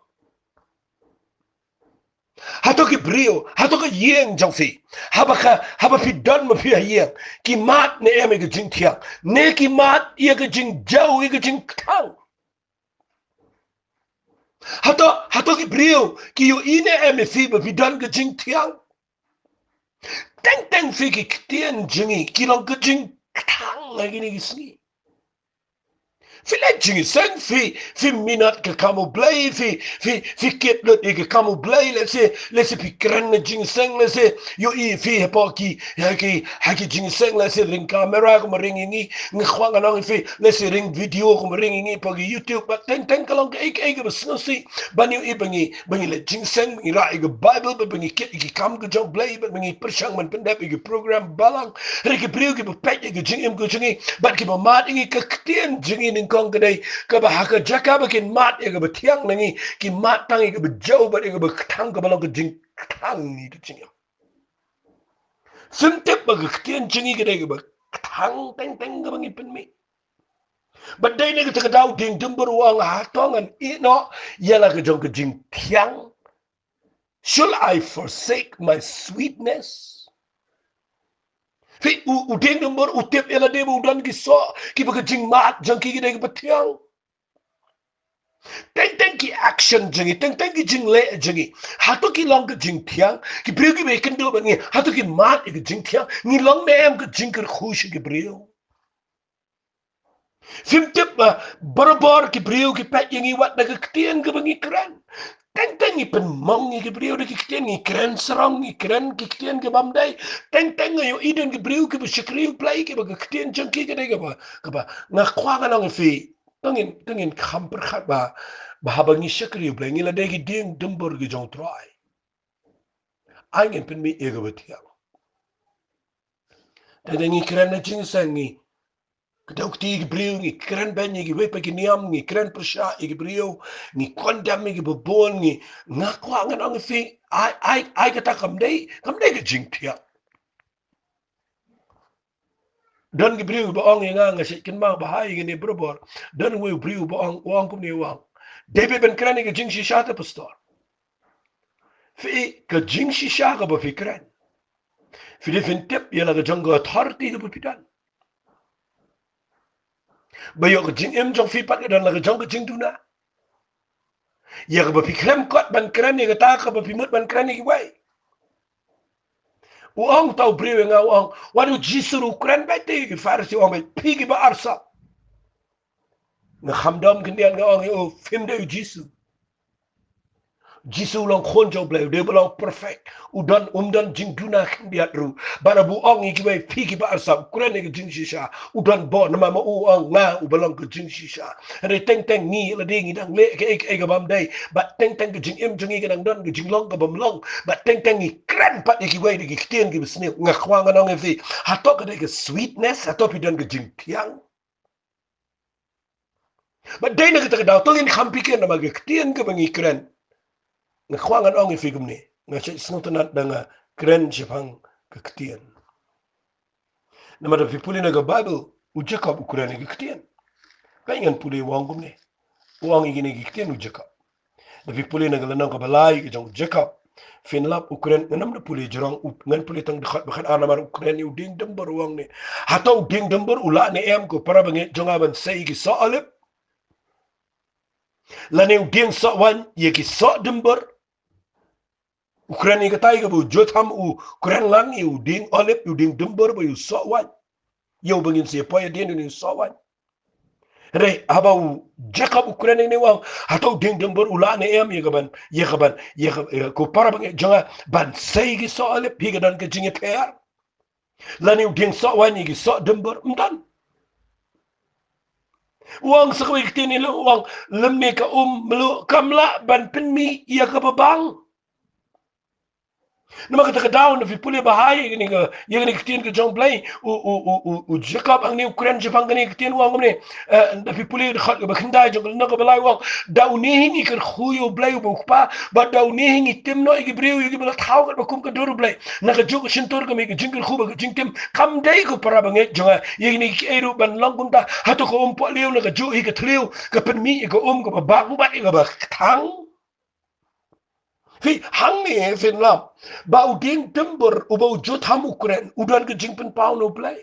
Hato ki briew, hato ka ïing jong phi, haba ka, haba phi don ma phi ha ïing, ki mad ne em ïa ka jingthiang, ne ki mad ïa ka jingjaw, ïa ka jingkthang? Hato, hato ki briew ki ïohi ne em ïa phi ba phi don ka jingthiang? Teng teng phi, ki ktien jong ngi ki long ka jingkthang ha kine ki sngi. Phi leh jingïaseng, phi, phi minot ka kam U Blei, phi, phi, phi kit lut ïa ka kam U Blei, lehse, lehse phi kren na jingïaseng, lehse ïohi phi hapoh ki, ha ki, ha ki jingïaseng, lehse ring kamera kumba ring ïa ngi, nga kwah ngan ong ïa phi, lehse ring video kumba ring ïa ngi hapoh ki YouTube, bad teng teng ka long kaei kaei kaba sngewsih ban ïohi ba ngi, ba ngi leh jingïaseng, ba ngi rah ïa ka Baibl, bad ba ngi kit ïa ki kam ka jong U Blei, bad ba ngi pyrshang ban pyndep ïa ki program balang. Hynrei ki briew kiba peit ïa ka jingim ka jong ngi bad kiba mad ïa ngi, ka ktien jong ngi nyngkong ka dei kaba ha ka jaka ba kin mad ïa kaba thiang na ngi, ki mad tang ïa kaba jew bad ïa kaba kthang, kaba long ka jingkthang ïa ka jingim. Phim tip ba ka ktien jong ngi ka dei kaba kthang teng teng kaba ngi pynmih. Bad dei na kata ka daw u dieng Dumbur u ong, hato ngan ïeh noh ïa la ka jong ka jingthiang? Should I forsake my sweetness? Phi, u, u dieng Dumbur u tip ïa lade ba u don ki soh kiba ka jingmad jong ki ka dei kaba thiang. Teng teng ki action jong ngi, teng teng ki jingleh jong ngi, hato ki long ka jingthiang? Ki briew kiba ïakynduh bad ngi, hato ki mad ïa ka jingthiang? Ngi long ne em ka jingkyrkhu sha ki briew? Phim tip ba barabor ki briew ki peit ïa ngi wat na ka ktien kaba ngi kren. Teng teng ngi pynmong ïa ki briew da ki ktien, ngi kren sarong, ngi kren ki ktien ki bym dei. Teng teng nga ïohi don ki briew kiba shakri U Blei kiba ka ktien jong ki ka dei kaba, kaba, nga kwah ngan ong ïa phi, to ngin, to ngin kham pyrkhat ba, ba haba ngi shakri U Blei ngi la dei ki dieng Dumbur ki jong U Trai. Ai ngin pynmih ïa kaba thiang. Teng teng ngi kren na jingïaseng, ngi kdew kti ïa ki briew, ngi kren beiñ ïa kiwei pat ki niam, ngi kren pyrshah ïa ki briew, ngi condemn ïa kiba bun, ngi, nga kwah ngan ong ïa phi, ai, ai, ai kata kam dei, kam dei ka jingthiang. Don ki briew ba ong ïa nga, nga shait kynmaw ba ha ïa kine barabor. Don uwei u briew ba ong, u ong kumne, u ong, dei ban kren ïa ka jingshisha te pastor. Phi, ka jingshisha kaba phi kren, phi dei phin tip ïa la ka jong ka authority kaba phi don. Ba ïoh ka jingim jong phi pat ka don la ka jong ka jingduna. Ïa kaba phi khlem kot ban kren ïa kata kaba phi mut ban kren ïa kiwei. U ong uta u briew ïa nga, u ong, wat u Jisu ruh u kren beit te ïa ki Pharisi, u ong beit, phi kiba arsap. Nga kham dom khyndiat, nga ong ïa u, phim dei u Jisu. Jisu u long khun jong U Blei, u dei ba long perfect. U don, um don jingduna khyndiat ruh. Bad haba u ong ïa kiwei, phi kiba arsap, u kren ïa ka jingshisha, u don bor namar ma u ong nga uba long ka jingshisha. Hynrei teng teng ngi lade ngi dang leh kaei kaei ka bym dei. Bad teng teng ka jingim jong ngi ka dang don ka jinglong ka bym long. Bad teng teng ngi kren pat ïa kiwei da ki ktien kiba sniew. Nga kwah ngan ong ïa phi, hato ka dei ka sweetness, hato phi don ka jingthiang? Bad dei na kata ka daw to ngin kham pyrkhat namar ka ktien kaba ngi kren. Nga kwah ngan ong ïa phi kumne, nga shait sngewtynnat da nga kren shaphang ka ktien. Namar da phi pule na ka Baibl, u Jakob u kren ïa ka ktien. Peit ngan pule, u ong kumne, u ong ïa kine ki ktien u Jakob. Da phi pule na ka lynnong kaba lai ka jong u Jakob, phin lap u kren, ngan ym da pule jrong, u, ngan pule tang dkhot ba khatar namar u kren ïa u dieng Dumbur, u ong ne, hato u dieng Dumbur u lah ne em ko para bangeit jong nga ban sei ïa ki soh olib? Lane u dieng soh waiñ ïa ki soh Dumbur? U kren ïa katai kaba u Jotham u kren lang ïa u dieng olib, ïa u dieng Dumbur ba ïa u soh waiñ. Ïa uba ngin sa poi hadien ïa u soh waiñ. Hynrei haba u Jakob u kren ïa kane, u ong, hato u dieng Dumbur u lah ne em ïa ka ban, ïa ka ban, ïa ka, ïa ka para bangeit jong nga ban sei ïa ki soh olib? Hi ka don ka jingïapher. Lane u dieng soh waiñ ïa ki soh Dumbur? Ym don. U ong sa kawei ka ktien ïa u, u ong, lymne ka um mluh kam lah ban pynmih ïa kaba bang. Namar kata ka daw, na phi pule bha ïa kane ka, ïa kane ka ktien ka jong U Blei, u, u, u, u, u Jakob hangne u kren shaphang kane ka ktien, u ong kumne, eh, na phi pule dkhot kaba khyndai jong ka lynnong kaba lai, u ong, da une hi ngi kyrkhu ïa U Blei uba U Kpa, bad da une hi ngi tim noh ïa ki briew ïa kiba la thaw katba kum ka dur U Blei. Na kajuh ka shyntur ka mih ka jingkyrkhu bad ka jingtim. Kam dei ko para bangeit jong nga ïa kine kiei ruh ban long kumta. Hato ka um pohliew na kajuh hi ka thliew ka pynmih ïa ka um kaba bang bad ïa kaba kthang? Phi, hangne phin lap ba u dieng Dumbur uba u Jotham u kren u don ka jingpynpaw na U Blei.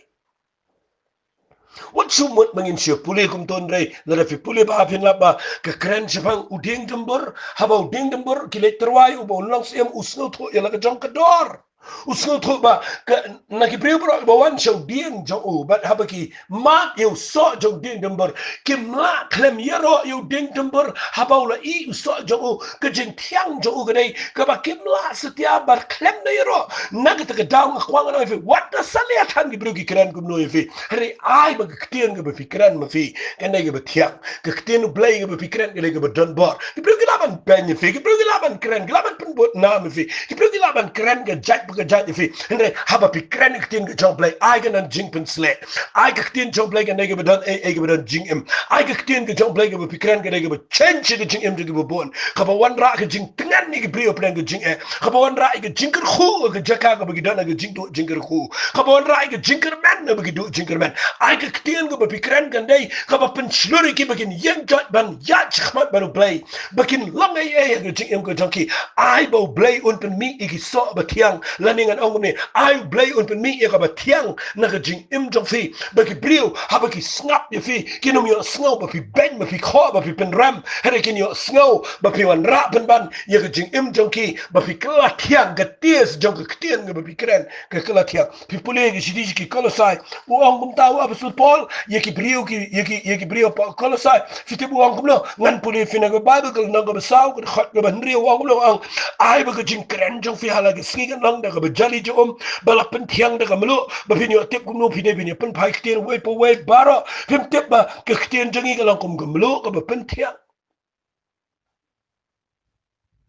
Wat shu mut ba ngin shu pule kumto, hynrei lada phi pule bha phin lap ba ka kren shaphang u dieng Dumbur. Haba u dieng Dumbur ki leit tyrwa ïa u ba un long syiem, u sngewthuh ïa la ka jong ka dor. U sngewthuh ba ka, na ki briew baroh ba wan sha u dieng jong u, bad haba ki mad ïa u soh jong u dieng dumbur, kim lah khlem ïaroh ïa u dieng dumbur haba u la ïoh u soh jong u. Ka jingthiang jong u ka dei kaba kim lah satia bad khlem da ïaroh. Na kata ka daw nga kwah ngan ong ïa phi, wat da salia than ki briew ki kren kumno ïa phi. Hynrei ai ba ka ktien kaba phi kren ma phi kan dei kaba thiang. Ka ktien U Blei kaba phi kren kan dei kaba donbor. Ki briew ki lah ban beiñ ïa phi, ki briew ki lah ban kren, ki lah ban pynbud nam ïa phi, ki briew ki lah ban kren ka jait pa ka jait ïa phi. Hynrei haba phi kren ka ktien ka jong U Blei, ai ka don jingpynsleh. Ai ka ktien jong U Blei kan dei kaba don ei ei, kaba don jingim. Ai ka ktien ka jong U Blei kaba phi kren kan dei kaba change ka jingim jong kiba bun. Kaba wanrah ka jingtngen ïa ki briew hapdeng ka jingeh. Kaba wanrah ïa ka jingkyrkhu ha ka jaka kaba ki don ha ka jingduh jingkyrkhu. Kaba wanrah ïa ka jingkyrmen haba ki duh jingkyrmen. Ai ka ktien kaba phi kren kan dei kaba pynshlur ïa ki ba kin ïeng jot ban ïaid shakhmat bad U Blei, ba kin long ei ei ha ka jingim ka jong ki. Ai ba U Blei un pynmih ïa ki soh ba thiang. Lane ngan ong kumne, ai U Blei un pynmih ïa kaba thiang na ka jingim jong phi, ba ki briew haba ki sngap ïa phi kin ym ïohsngew ba phi beiñ, ba phi khoh, ba phi pynrem. Hynrei kin ïohsngew ba phi wanrah pynban ïa ka jingim jong ki, ba phi kylla thiang, ka taste jong ka ktien kaba phi kren ka kylla thiang. Phi pule ki shithi ki Kolosai, u ong kumta u apostol Paul ïa ki briew ki, ïa ki, ïa ki briew hapoh Kolosai. Phi tip u ong kumno? Ngan pule ïa phi na ka Baibl, ka lynnong kaba saw, ka dkhot kaba hynriew, u ong kumno? U ong, ai ba ka jingkren jong phi ha la ka sngi kan long da kaba jali jong um, ba la pynthiang da ka mluh, ba phin ïoh tip kumno phi dei phin ïa pynphai ktien uwei pa uwei baroh. Phim tip ba ka ktien jong ngi ka long kum ka mluh kaba pynthiang?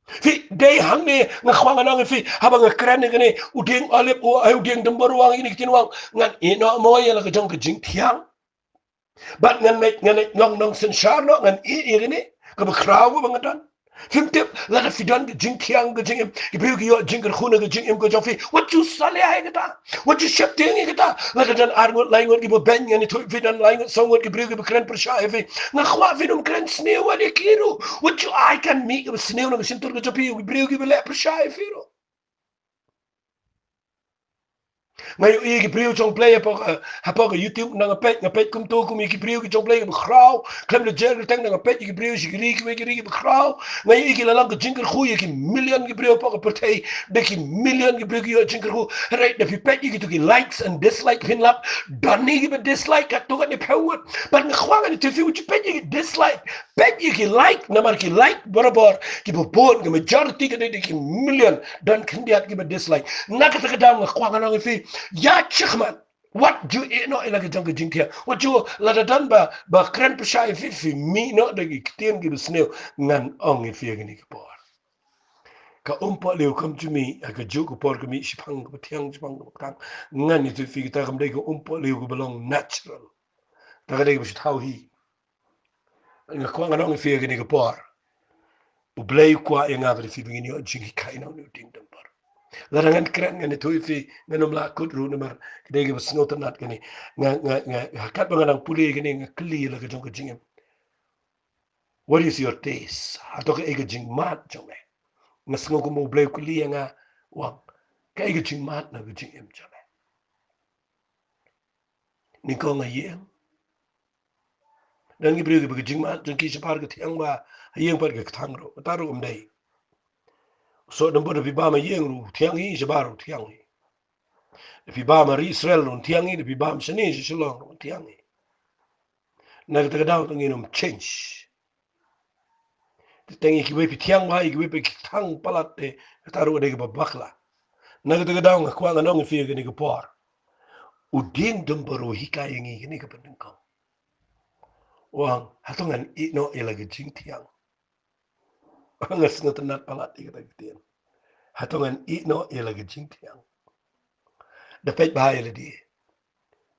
Phi, dei hangne nga kwah ngan ong ïa phi, haba nga kren ïa kane, u dieng Olib, u, ai, u dieng dumbur u ong ïa kine ki ktien, u ong, ngan ïeh noh mo ïa la ka jong ka jingthiang? Bad ngan meit, ngan meit nong, nongsynshar noh, ngan ïeh ïa kane kaba khraw kaba nga don? Phim tip, lada phi don ka jingthiang ka jingim, ki briew ki ïoh jingkyrkhu na ka jingim ka jong phi, wat ju salia ïa kata. Wat ju sheptieng ïa kata. Lada don ar ngut, lai ngut kiba beiñ, ngan ïathuh ïa phi, don lai ngut, saw ngut ki briew kiba kren pyrshah ïa phi, nga kwah phin ym kren sniew wat ïa ki ruh. Wat ju ai kan mih kaba sniew na ka shyntur ka jong phi ïa ki briew kiba leh pyrshah ïa phi ruh. Nga ïohi ïa ki briew jong U Blei hapoh, eh, hapoh ka YouTube, nang nga peit, nga peit kumto kum ïa ki briew ki jong U Blei kiba khraw, khlem da jer kyrteng, nang nga peit ïa ki briew sha ki ri kiwei ki ri kiba khraw. Nga ïohi ki la long ka jingkyrkhu ïa ki million ki briew hapoh ka pyrthei, da ki million ki briew ki ïoh jingkyrkhu. Hynrei da phi peit ïa kito ki likes and dislike, phin lap don hi kiba dislike katto katne phew ngut. Bad nga kwah ngan ïathuh ïa phi, wat ju peit ïa ki dislike, peit ïa ki like, namar ki like barabor kiba bun, ka majority ka dei da ki million, don khyndiat kiba dislike. Na kata ka daw nga kwah ngan ong ïa phi, ïaid shakhmat. Wat ju ïeh noh ïa la ka jong ka jingthiang. Wat ju, lada don ba, ba kren pyrshah ïa phi, phi mih noh da ki ktien kiba sniew. Ngan ong ïa phi ha kane ka por, ka um pohliew kam ju mih ha kajuh ka por, ka mih shaphang kaba thiang, shaphang kaba khatar. Ngan ïathuh ïa phi, kata kam dei ka um pohliew kaba long natural. Kata ka dei kaba shu thaw hi. Nga kwah ngan ong ïa phi ha kane ka por, U Blei u kwah ïa nga bad ïa phi ba ngin ïoh jinghikai na une u dieng dumbur. Lada ngan kren, ngan ïathuh ïa phi, ngan ym lah kut ruh namar ka dei kaba sngewtynnat kane. Nga, nga, nga, ha katba nga nang pule kane, nga kylli ïa la ka jong ka jingim, what is your taste? Hato kaei ka jingmad jong me? Nga sngew kumba U Blei u kylli ïa nga, u ong, kaei ka jingmad na ka jingim jong me? Nyngkong ha ïing. Don ki briew kiba ka jingmad jong ki shabar ka thiang bha, ha ïing pat ka kthang ruh, kata ruh kam dei. U soh dumbur da phi bam ha ïing ruh thiang hi, shabar ruh thiang hi. Da phi bam ha ri Israel ruh thiang hi, da phi bam shane sha Shillong ruh thiang hi. Na kata ka daw te ngin ym change. Te teng ïa kiwei phi thiang bha, ïa kiwei phi kthang palat, te kata ruh ka dei kaba bakla. Na kata ka daw nga kwah ngan ong ïa phi ha kane ka por, u dieng dumbur u hikai ïa ngi kane kaba nyngkong. U ong, hato ngan ïeh noh ïa la ka jingthiang? Nga sngewtynnat palat ïa kata ka ktien. Hato ngan ïeh noh ïa la ka jingthiang? Da peit bha ïa lade.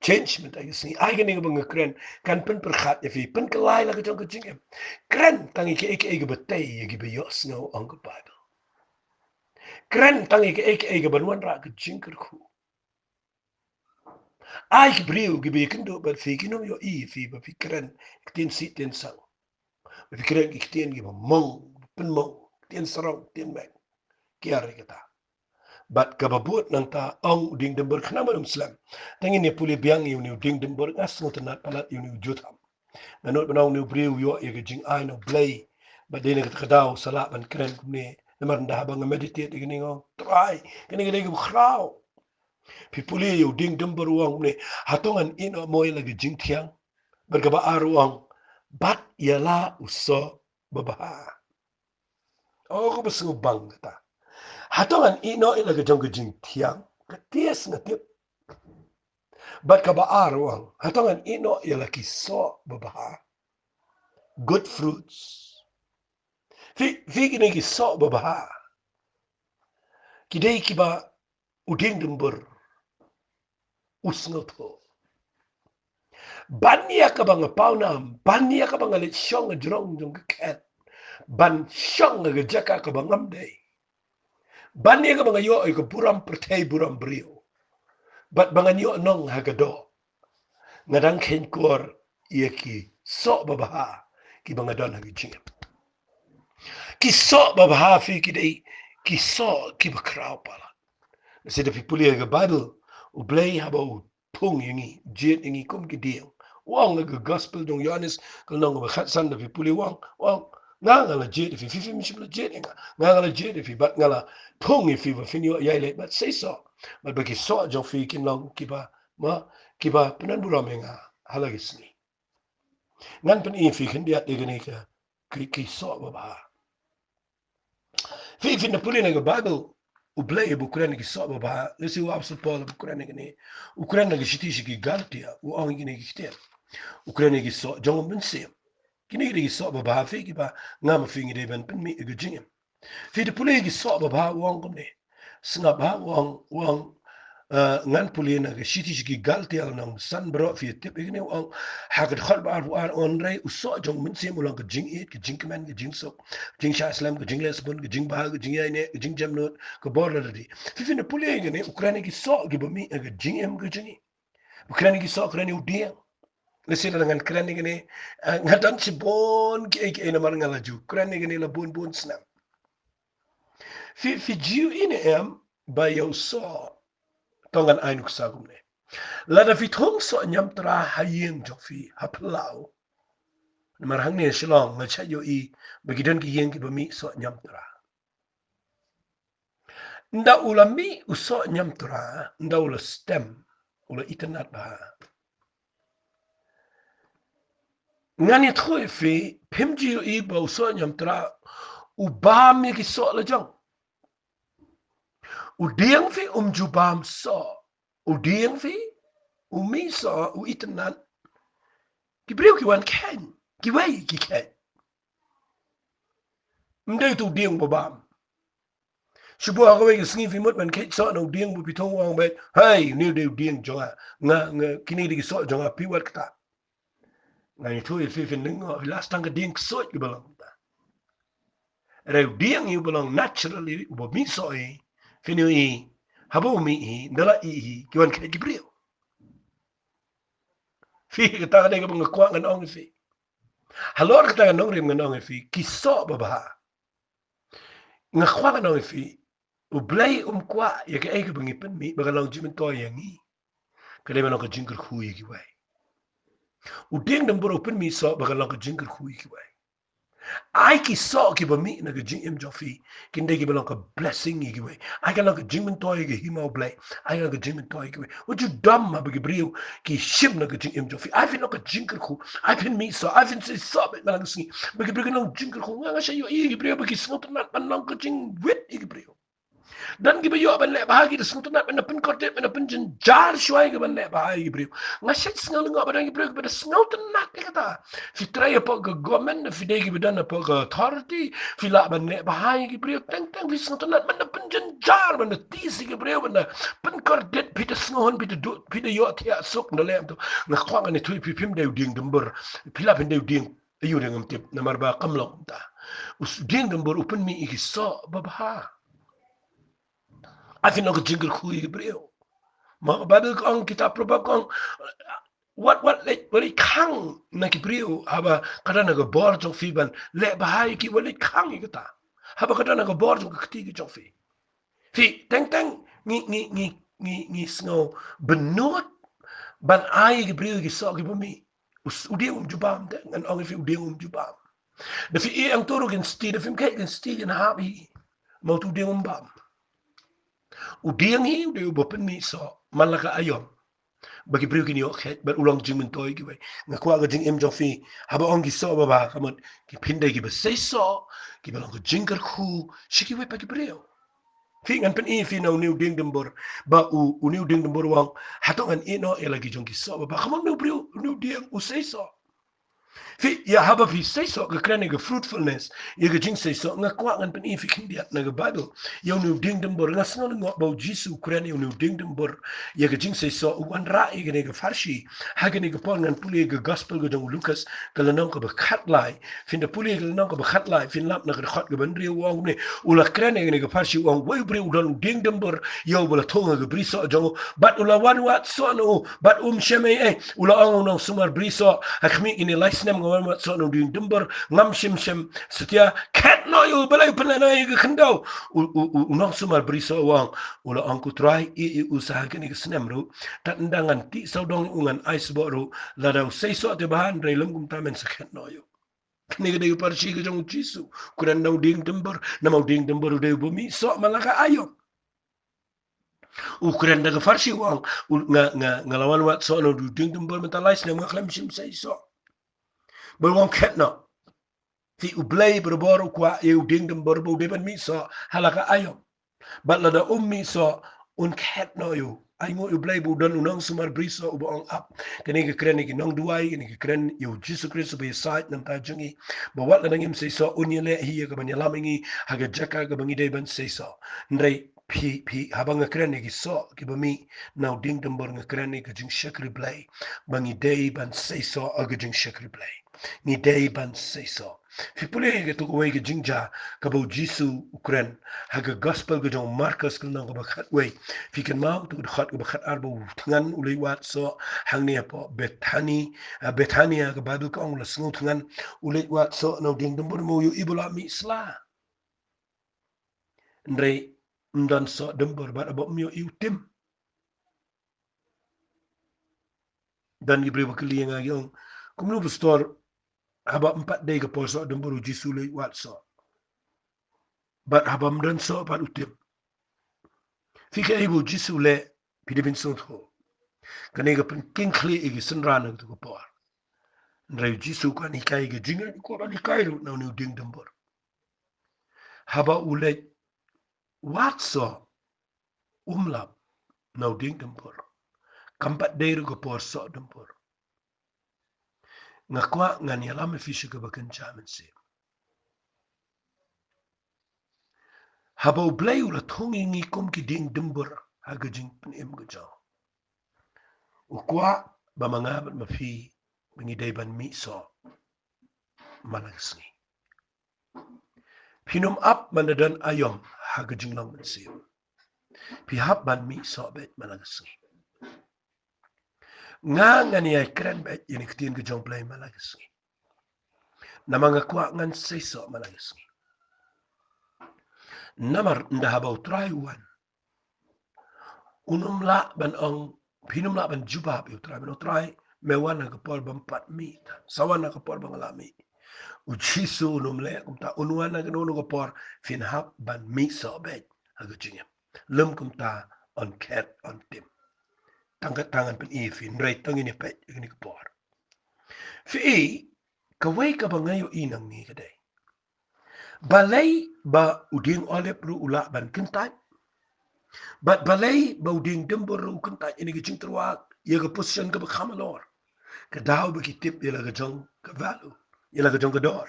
Change mynta ka sngi. Ai kane kaba nga kren kan pynpyrkhat ïa phi, pynkylla ïa la ka jong ka jingim. Kren tang ïa kaei kaei kaba tei ïa kiba ïohsngew, ong ka Baibl. Kren tang ïa kaei kaei kaban wanrah ka jingkyrkhu. Ai ki briew kiba ïakynduh bad phi kin ym ïohi ïa phi ba phi kren ktien sih ktien saw, ba phi kren ki ktien kiba mong, pynmong, ktien sarong, ktien meng. Kiar ïa kata. Bad kaba bud nangta, ong u dieng dumbur, khnang ban ym slem. Te ngin ïa pule biang ïa une u dieng dumbur, nga sngewtynnat palat ïa une u Jotham. Nga nud ban ong une u briew u ïoh ïa ka jingai na U Blei. Bad dei na kata ka daw sa lah ban kren kumne Namar nda haba nga meditate ïa kane nga ong, Trai, kane ka dei kaba khraw. Phi pule ïa u dieng December u ong kumne, hato ngan ïeh noh mo ïa la ka jingthiang? Bad kaba ar u ong, bad ïa la u soh babha. Oh, kaba sngewbang kata. Hato ngan ïeh noh ïa la ka jong ka jingthiang? Ka tias nga tip. Bad kaba ar u ong, hato ngan ïeh noh ïa la ki soh babha? Good fruits. Phi, phi kine ki soh babha, ki dei kiba u dieng December u sngewthuh. Ban ïa kaba nga pawnam, ban ïa kaba nga leit shong ha jrong jong ka khet, ban shong ha ka jaka kaba ngam dei, ban ïa kaba nga ïoh ïa ka burom pyrthei burom briew, bad ba ngan ïoh nong ha ka doh, nga dang kheiñ kor ïa ki soh babha kiba nga don ha ka jingim. Ki soh babha phi ki dei ki soh kiba khraw palat. Lada phi pule ïa ka Bible, U Blei haba u phung ïa ngi, jied ïa ngi kum ki dieng, u ong ha ka gospel jong u Ïoannis ka lynnong kaba khatsan, lada phi pule u ong, u ong, nga nga la jied ïa phi, phi phim shym la jied ïa nga, nga nga la jied ïa phi bad nga la phung ïa phi ba phin ïoh ïaileit bad sei soh, bad ba ki soh jong phi kin long kiba, ma, kiba pyndonburom ïa nga ha la ki sngi. Ngan pyni ïa phi khyndiat ïa kane ka, ki, ki soh babha. Phi, phin da pule na ka Bible, U Blei ba u kren ïa ki soh babha, lehse u Apostol Paul ba u kren ïa kane, u kren na ka shithi sha ki Galatia, u ong ïa kine ki ktien. U kren ïa ki soh jong u Mynsiem. Kine ki dei ki soh babha phi kiba nga ma phi ngi dei ban pynmih ïa ka jingim. Phi da pule ïa ki soh babha u ong kumne. Sngap ha u ong, u ong, eh, ngan pule na ka shithi sha ki Galatia lynnong ba san baroh phi tip ïa kane u ong. Ha ka dkhot ba arphew ar u ong, hynrei u soh jong u Mynsiem u long ka jingïeit, ka jingkmen, ka jingsuk, ka jingshah slem, ka jingleh sbun, ka jingbha, ka jingïaineh, ka jingjemnud, ka bor lada dei. Phi, phin da pule ïa kane u kren ïa ki soh kiba mih ha ka jingim ka jong ngi. U kren ïa ki soh, kren ïa u dieng. Lehse lada ngan kren ïa kane, eh, nga don shibun kiei kiei namar nga la ju kren ïa kane la bun bun snem. Phi, phi ju ïohi ne em ba ïa u soh, to ngan ai nuksa kumne. Lada phi thung soh ñiamtra ha ïing jong phi ha phyllaw. Namar hangne Shillong nga shait ïohi ba ki don ki ïing kiba mih soh ñiamtra. Nda u la mih u soh ñiamtra, nda u la stem, u la itynnad bha. Ngan ïathuh ïa phi, phim ju ïohi ba u soh ñiamtra u bam ïa ki soh la jong. U dieng phi um ju bam soh. U dieng phi u mih soh, u itynnad. Ki briew ki wan kheiñ, kiwei ki kheiñ. Ym dei utu u dieng ba bam. Shu buh ha kawei ka sngi phi mut ban kheiñ soh na u dieng ba phi thung, u ong beit, hei, une u dei u dieng jong nga, nga, nga, kine dei ki soh jong nga, phi wad kata. Ngan ïathuh ïa phi, phin ïohi, last tang ka dieng ksuid kaba long kata. Hynrei u dieng hi uba long naturally uba mih soh hi, phin ïohi, haba u mih hi, nda la ïeh hi, ki wan kheiñ ki briew. Phi, kata ka dei kaba nga kwah ngan ong ïa phi. Halor kata ka nongrim ngan ong ïa phi, ki soh babha. Nga kwah ngan ong ïa phi, U Blei um kwah ïa kaei kaba ngi pynmih ba kan long jingmyntoi ïa ngi. Ka dei ban long ka jingkyrkhu ïa kiwei. U dieng December u pynmih soh ba kan long ka jingkyrkhu ïa kiwei. Ai ki soh kiba mih na ka jingim jong phi kin dei kiba long ka blessing ïa kiwei. Ai kan long ka jingmyntoi ïa ka hima U Blei. Ai kan long ka jingmyntoi ïa kiwei. Wat ju dom haba ki briew ki shim na ka jingim jong phi. Ai phin long ka jingkyrkhu. Ai phin mih soh. Ai phin sei soh beit man la ka sngi. Ba ki briew kin long jingkyrkhu. Nga, nga shait ïohi ïa ki briew ba ki sngewtynnad ban long ka jingwit ïa ki briew. Don kiba ïoh ban leh bha, ki da sngewtynnad ban da pynkordit, ban da pynjynjar shuwa ïa ki ban leh bha ïa ki briew. Nga shait sngew lyngngoh ba don ki briew kiba da sngewtynnad ïa kata. Phi trei hapoh ka government, phi dei kiba don hapoh ka authority, phi lah ban leh bha ïa ki briew, teng teng phi sngewtynnad ban da pynjynjar, ban da tease ïa ki briew, ban da pynkordit, phi da sngewhun, phi da duh, phi da ïohthiah suk, nda leh kumto. Nga kwah ngan ïathuh ïa phi, phim dei u dieng December, phi lah phin dei u dieng aïu ruh ngam tip, namar ba kam long kumta. U s-, dieng December u pynmih ïa ki soh babha. Ai phin long ka jingkyrkhu ïa ki briew. Ma ka Bible ka ong, kitab Proverb ka ong, wat, wat leit, wat leit khang na ki briew haba ka don ha ka bor jong phi ban leh bha ïa ki, wat leit khang ïa kata haba ka don ha ka bor jong ka kti ka jong phi. Phi, teng teng ngi, ngi, ngi, ngi, ngi sngew bynnud ban ai ïa ki briew ïa ki soh kiba mih. U s-, u dieng um ju bam te, ngan ong ïa phi, u dieng um ju bam. Da phi ïeh hangto ruh kin sdie, da phim kheit kin sdie, kin hap hi. Ma utu u dieng um bam. U dieng hi u dei uba pynmih soh man la ka aïom, ba ki briew kin ïoh khet bad u long jingmyntoi kiwei. Nga kwah ka jingim jong phi, haba ong ki soh babha, ka mut ki phin dei kiba seisoh, kiba long ka jingkyrkhu sha kiwei pat ki briew. Phi, ngan pyni phi na une u dieng dymbur, ba u, une u dieng dymbur u ong, hato ngan ïehnoh ïa la ki jong ki soh babha? Ka mut une u briew, une u dieng u seisoh. Phi, ïa haba phi seisoh, ka kren ïa ka fruitfulness, ïa ka jingseisoh. Nga kwah ngan pyni phi khyndiat na ka Baibl ïa une u dieng dymbur. Nga sngew lyngngoh ba u Jisu u kren ïa une u dieng dymbur ïa ka jingseisoh. U wanrah ïa kane ka pharshi ha kane ka por. Ngan pule ïa ka gospel ka jong u Lukas, ka lynnong kaba khatlai. Phin da pule ïa ka lynnong kaba khatlai, phin lap na ka dkhot kaba hynriew, u ong kumne: U la kren ïa kane ka pharshi, u ong, uwei u briew u don u dieng dymbur ïa uba la thung ha ka brisoh jong u, bad u la wan wad soh na u, bad um shym ei ei. U la ong: U nongsumar brisoh, ha khmih kine lai snem nga wan wad soh na u dieng dymbur, ngam shym shym satia. Khet noh ïa u, balei u pynlehnoh ïa ka khyndew? U, u, u, u nongsumar brisoh u ong, u la ong: Ko Trai, ïeh ïa u sa ha kane ka snem ruh. Tad ynda ngan tih sawdong ïa u, ngan ai sboh ruh. Lada u seisoh te bha, hynrei lym kumta, men sa khet noh ïa u. Kane ka dei ka pharshi ka jong u Jisu. U kren na u dieng dymbur, namar u dieng dymbur u dei uba mih soh man la ka aïom. U kren da ka pharshi, u ong, u, nga, nga, nga la wan wad soh na u dieng dymbur mynta lai snem, nga khlem shym seisoh. Bad u ong: Khet noh. Phi, U Blei barabor u kwah ïa u dieng dymbur ba u dei ban mih soh ha la ka aïom. Bad lada um mih soh, un khet noh ïa u. Ainguh ïa U Blei ba u don u nongsumar brisoh uba ong ap. Kane ka kren ïa ki nongduwai, kane ka kren ïa u Jisu Khrist uba ïasaid na ka bynta jong ngi, ba wat lada ngim seisoh, un ïaleh hi ïa ka ban ïalam ïa ngi ha ka jaka kaba ngi dei ban seisoh. Hynrei phi, phi, haba nga kren ïa ki soh kiba mih na u dieng dymbur, nga kren ïa ka jingshakri Blei, ba ngi dei ban seisoh ha ka jingshakri Blei. Ngi dei ban seisoh. Phi pule ïa kato kawei ka jingjia kaba u Jisu u kren ha ka gospel ka jong u Markos, ka lynnong kaba khatwei. Phi kynmaw, to ka dkhot kaba khatar, ba u thngan u leit wad soh hangne hapoh Bethani, ah, Bethania, ka Baibl ka ong u la sngew thngan, u leit wad soh na u dieng dymbur, namar u ïohi ba u la mih sla. Hynrei ym don soh dymbur, bad haba ym ïohi, u tim. Don ki briew ba kylli ïa nga, ki ong: Kumno, Pastor, haba ym pat dei ka por soh dymbur u Jisu u leit wad soh, bad haba ym don soh pat u tim? Phi, kaei ba u Jisu u leh, phi dei ban sngewthuh. Kane ka pynkhih khlieh ïa ki synran ha kato ka por. Hynrei u Jisu u kwah ban hikai ka jingngeit, u kwah ban hikai ruh na une u dieng dymbur. Haba u leit wad soh, um lap na u dieng dymbur. Kam pat dei ruh ka por soh dymbur. Nga kwah ngan ïalam ïa phi sha kaba kynja mynsiem. Haba U Blei u la thung ïa ngi kum ki dieng dymbur ha ka jingpynim ka jong u, u kwah ba ma nga bad ma phi, ba ngi dei ban mih soh man la ka sngi. Phin ym ap ban da don aïom ha ka jinglong mynsiem. Phi hap ban mih soh beit man la ka sngi. Nga ngan ïai kren beit ïa kane ka ktien ka jong U Blei man la ka sngi, namar nga kwah ngan seisoh man la ka sngi. Namar ynda haba U Trai u wan, un ym lah ban ong, phin ym lah ban jubab ïa U Trai, ban ong: Trai, me wan ha ka por bym pat mih, sa wan ha ka por ba nga la mih. U Jisu un ym leh kumta, un wan ha kano kano ka por, phin hap ban mih soh beit ha ka jingim. Lym kumta, yn khet, yn tim. Tang kata ngan pyni ïa phi, hynrei to ngin ïa peit ïa kane ka por. Phi, kawei kaba nga ïohi nangne ka dei, balei ba u dieng olib ruh u lah ban kyntait, bad balei ba u dieng dymbur ruh u kyntait, ïa kane ka jingtyrwa, ïa ka position kaba kham halor. Ka daw ba ki tip ïa la ka jong ka value, ïa la ka jong ka dor.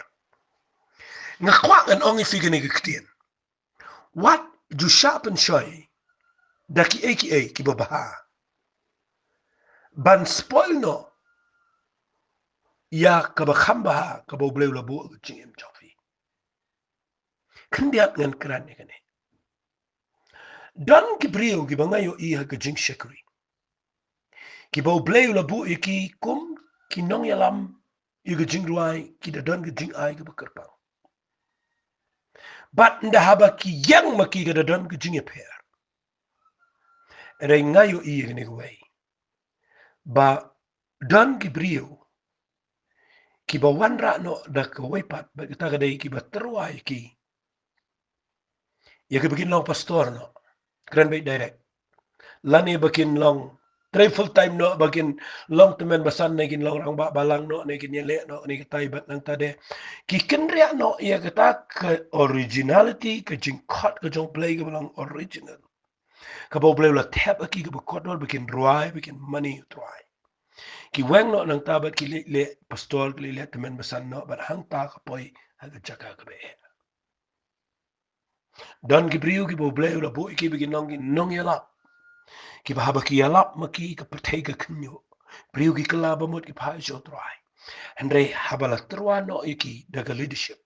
Nga kwah ngan ong ïa phi kane ka ktien. Wat ju shah pynshoi da kiei kiei kiba bha ban spoil noh ïa kaba kham bha, kaba U Blei u la buh ha ka jingim jong phi. Khyndiat ngan kren ïa kane. Don ki briew kiba nga ïohi ha ka jingshakri, kiba U Blei u la buh ïa ki kum ki nongïalam ïa ka jingrwai, ki da don ka jingai kaba kyrpang. Bad ynda haba ki ïeng ma ki, ka da don ka jingïapher. Hynrei nga ïohi ïa kane kawei, ba don ki briew kiba wanrah noh da kawei pat, bad kata ka dei kiba tyrwa ïa ki ïa kiba kin long pastor noh, kren beit direct, lane ba kin long trei full time noh, ba kin long tymmen basan, ne kin long rangbah balang noh, ne kin ïaleh noh, ne katai bad nangta de, ki kynriah noh ïa kata ka originality, ka jingkhot ka jong U Blei kaba long original, kaba U Blei u la thep ha ki kaba kordor ba kin rwai, ba kin mane ïa U Trai. Ki weng noh nangta bad ki leh, leh pastor, ki leh, leh tymmen basan noh, bad hangta ka poi ha ka jaka kaba eh. Don ki briew kiba U Blei u la buh ïa ki ba kin long ki nongïalap, kiba haba ki ïalap ma ki, ka pyrthei ka khynñiuh. Briew ki kylla ba mut ki phah sha U Trai. Hynrei haba la tyrwa noh ïa ki da ka leadership,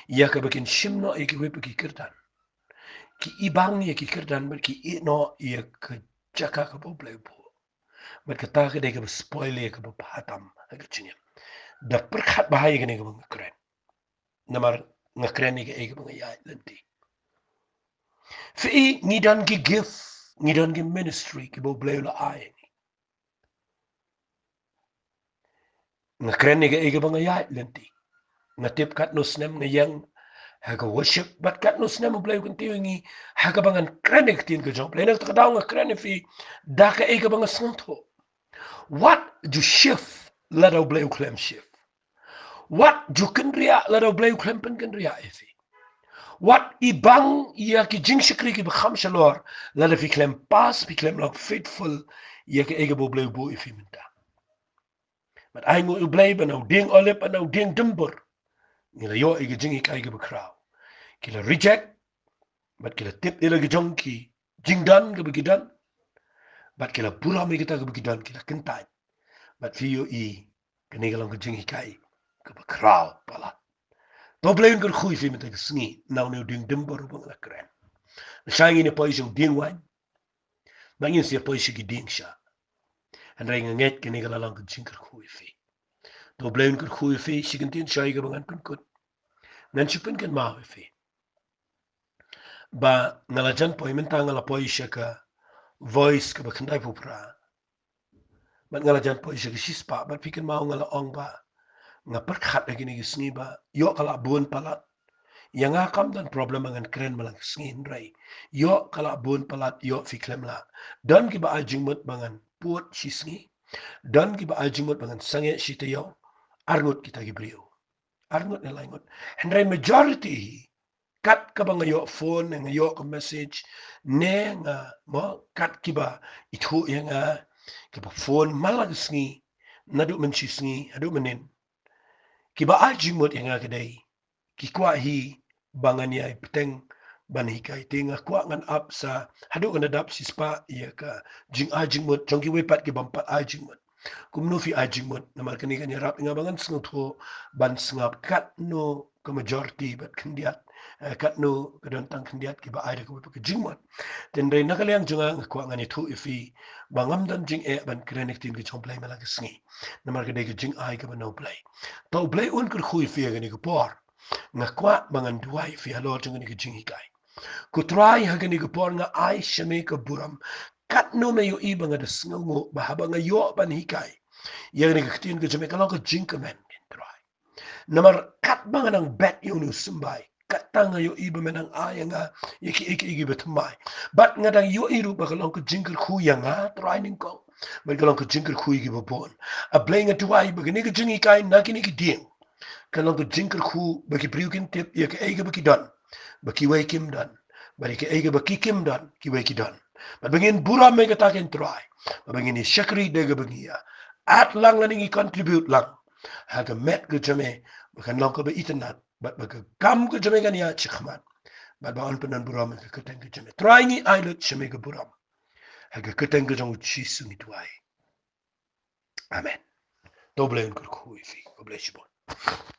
ïa kaba kin shim noh ïa kiwei pat ki kyrdan, ki ibang ïa ki kyrdan bad ki ïeh noh ïa ka jaka kaba U Blei u buh. Bad kata ka dei kaba spoil ïa kaba bha tam ha ka jingim. Da pyrkhat bha ïa kane kaba nga kren. Namar nga kren ïa kaei kaba nga ïaid lynti. Phi i, ngi don ki gift, ngi don ki ministry kiba U Blei u la ai ïa ngi. Nga kren ïa kaei kaba nga ïaid lynti. Nga tip katno snem nga ïeng ha ka worship, bad katno snem U Blei u kyntiew ïa ngi ha kaba ngan kren ïa ka ktien ka jong U Blei. Na kata ka daw nga kren ïa phi da kaei kaba nga sngewthuh. Wat ju shift lada U Blei u khlem shift. Wat ju kynriah lada U Blei u khlem pynkynriah ïa phi. Wat ibang ïa ki jingshakri kiba kham shalor lada phi khlem pass, phi khlem long faithful ïa kaei kaba U Blei u buh ïa phi mynta. Bad ainguh ïa U Blei ba na u dieng Olib bad na u dieng Dimbur, ngi la ïoh ïa ka jinghikai kaba khraw. Ki la reject, bad ki la tip ïa la ka jong ki jingdon kaba ki don, bad ki la burom ïa kata kaba ki don, ki la kyntait. Bad phi ïohi, kane ka long ka jinghikai kaba khraw palat. To U Blei un kyrkhu ïa phi mynta ka sngi na une u dieng Dimbur uba nga la kren. Lashai ngin ïa poi sha u dieng Waiñ, bad ngin sa ïa poi sha ki dieng sha. Hynrei nga ngeit kane ka la long ka jingkyrkhu ïa phi. To U Blei un kyrkhu ïa phi. Shi kyntien shai kaba ngan pynkut, ngan shu pynkynmaw ïa phi ba nga la jan poi, mynta nga la poi sha ka Voice kaba khyndaiphew phra, bad nga la jan poi sha ka shispah, bad phi kynmaw nga la ong ba nga pyrkhat ha kine ki sngi ba ïoh ka la bun palat. Ïa nga kam don problem ba ngan kren man la ka sngi, hynrei ïoh ka la bun palat, ïoh phi khlem lah. Don kiba ai jingmut ba ngan pud shi sngi, don kiba ai jingmut ba ngan sangeh shi taïew. Arngut kita ki briew, arngut ne laingut. Hynrei majority hi, kat kaba nga ïoh phone, ne nga ïoh ka message, ne nga, mo, kat kiba ithuh ïa nga, kiba phone man la ka sngi, naduh mynshisngi haduh mynnin, kiba ai jingmut ïa nga ka dei, ki kwah hi ba ngan ïai bteng ban hikai, te nga kwah ngan ap sa haduh ngan da dap shispah ïa ka jingai jingmut jong kiwei pat ki bym pat ai jingmut. Kumno phi ai jingmut? Namar kane kan ïarap ïa nga ba ngan sngewthuh ban sngap katno ka majority bad khyndiat, eh, katno ka don tang khyndiat kiba ai da kawei pat ka jingmut. Te hynrei na ka liang jong nga, nga kwah ngan ïathuh ïa phi ba ngam don jingeh ban kren ïa ka ktien ka jong U Blei man la ka sngi. Namar ka dei ka jingai kaba na U Blei. To U Blei un kyrkhu ïa phi ha kane ka por. Nga kwah ba ngan duwai ïa phi halor jong kane ka jinghikai. Ko Trai, ha kane ka por nga ai sha me ka burom. Katno me ïohi ba nga da sngewnguh ba haba nga ïoh ban hikai ïa kane ka ktien ka jong me, ka long ka jingkmen, ko Trai. Namar katba nga dang bet ïa une u symbai, katta nga ïohi ba me nang ai ïa nga ïa kiei kiei kiba thymmai. Bad nga dang ïohi ruh ba ka long ka jingkyrkhu ïa nga, Trai nyngkong, bad ka long ka jingkyrkhu ïa kiba bun. A Blei, nga duwai ba kane ka jinghikai na kine ki dieng ka long ka jingkyrkhu ba ki briew kin tip ïa kaei kaba ki don, ba kiwei kim don, bad ïa kaei kaba ki kim don, kiwei ki don. Bad ba ngin burom ïa kata, ko Trai, bad ba ngin ïa shakri da kaba ngi ïa add lang lane ngi contribute lang ha ka met ka jong me, ba kan long kaba itynnad, bad ba ka kam ka jong me kan ïaid shakhmat, bad ba yn pyndon burom ha ka kyrteng ka jong me. Trai, ngi ai lut sha me ka burom. Ha ka kyrteng ka jong U Jisu ngi duwai. Amen. To U Blei un kyrkhu ïa phi. God bless you both.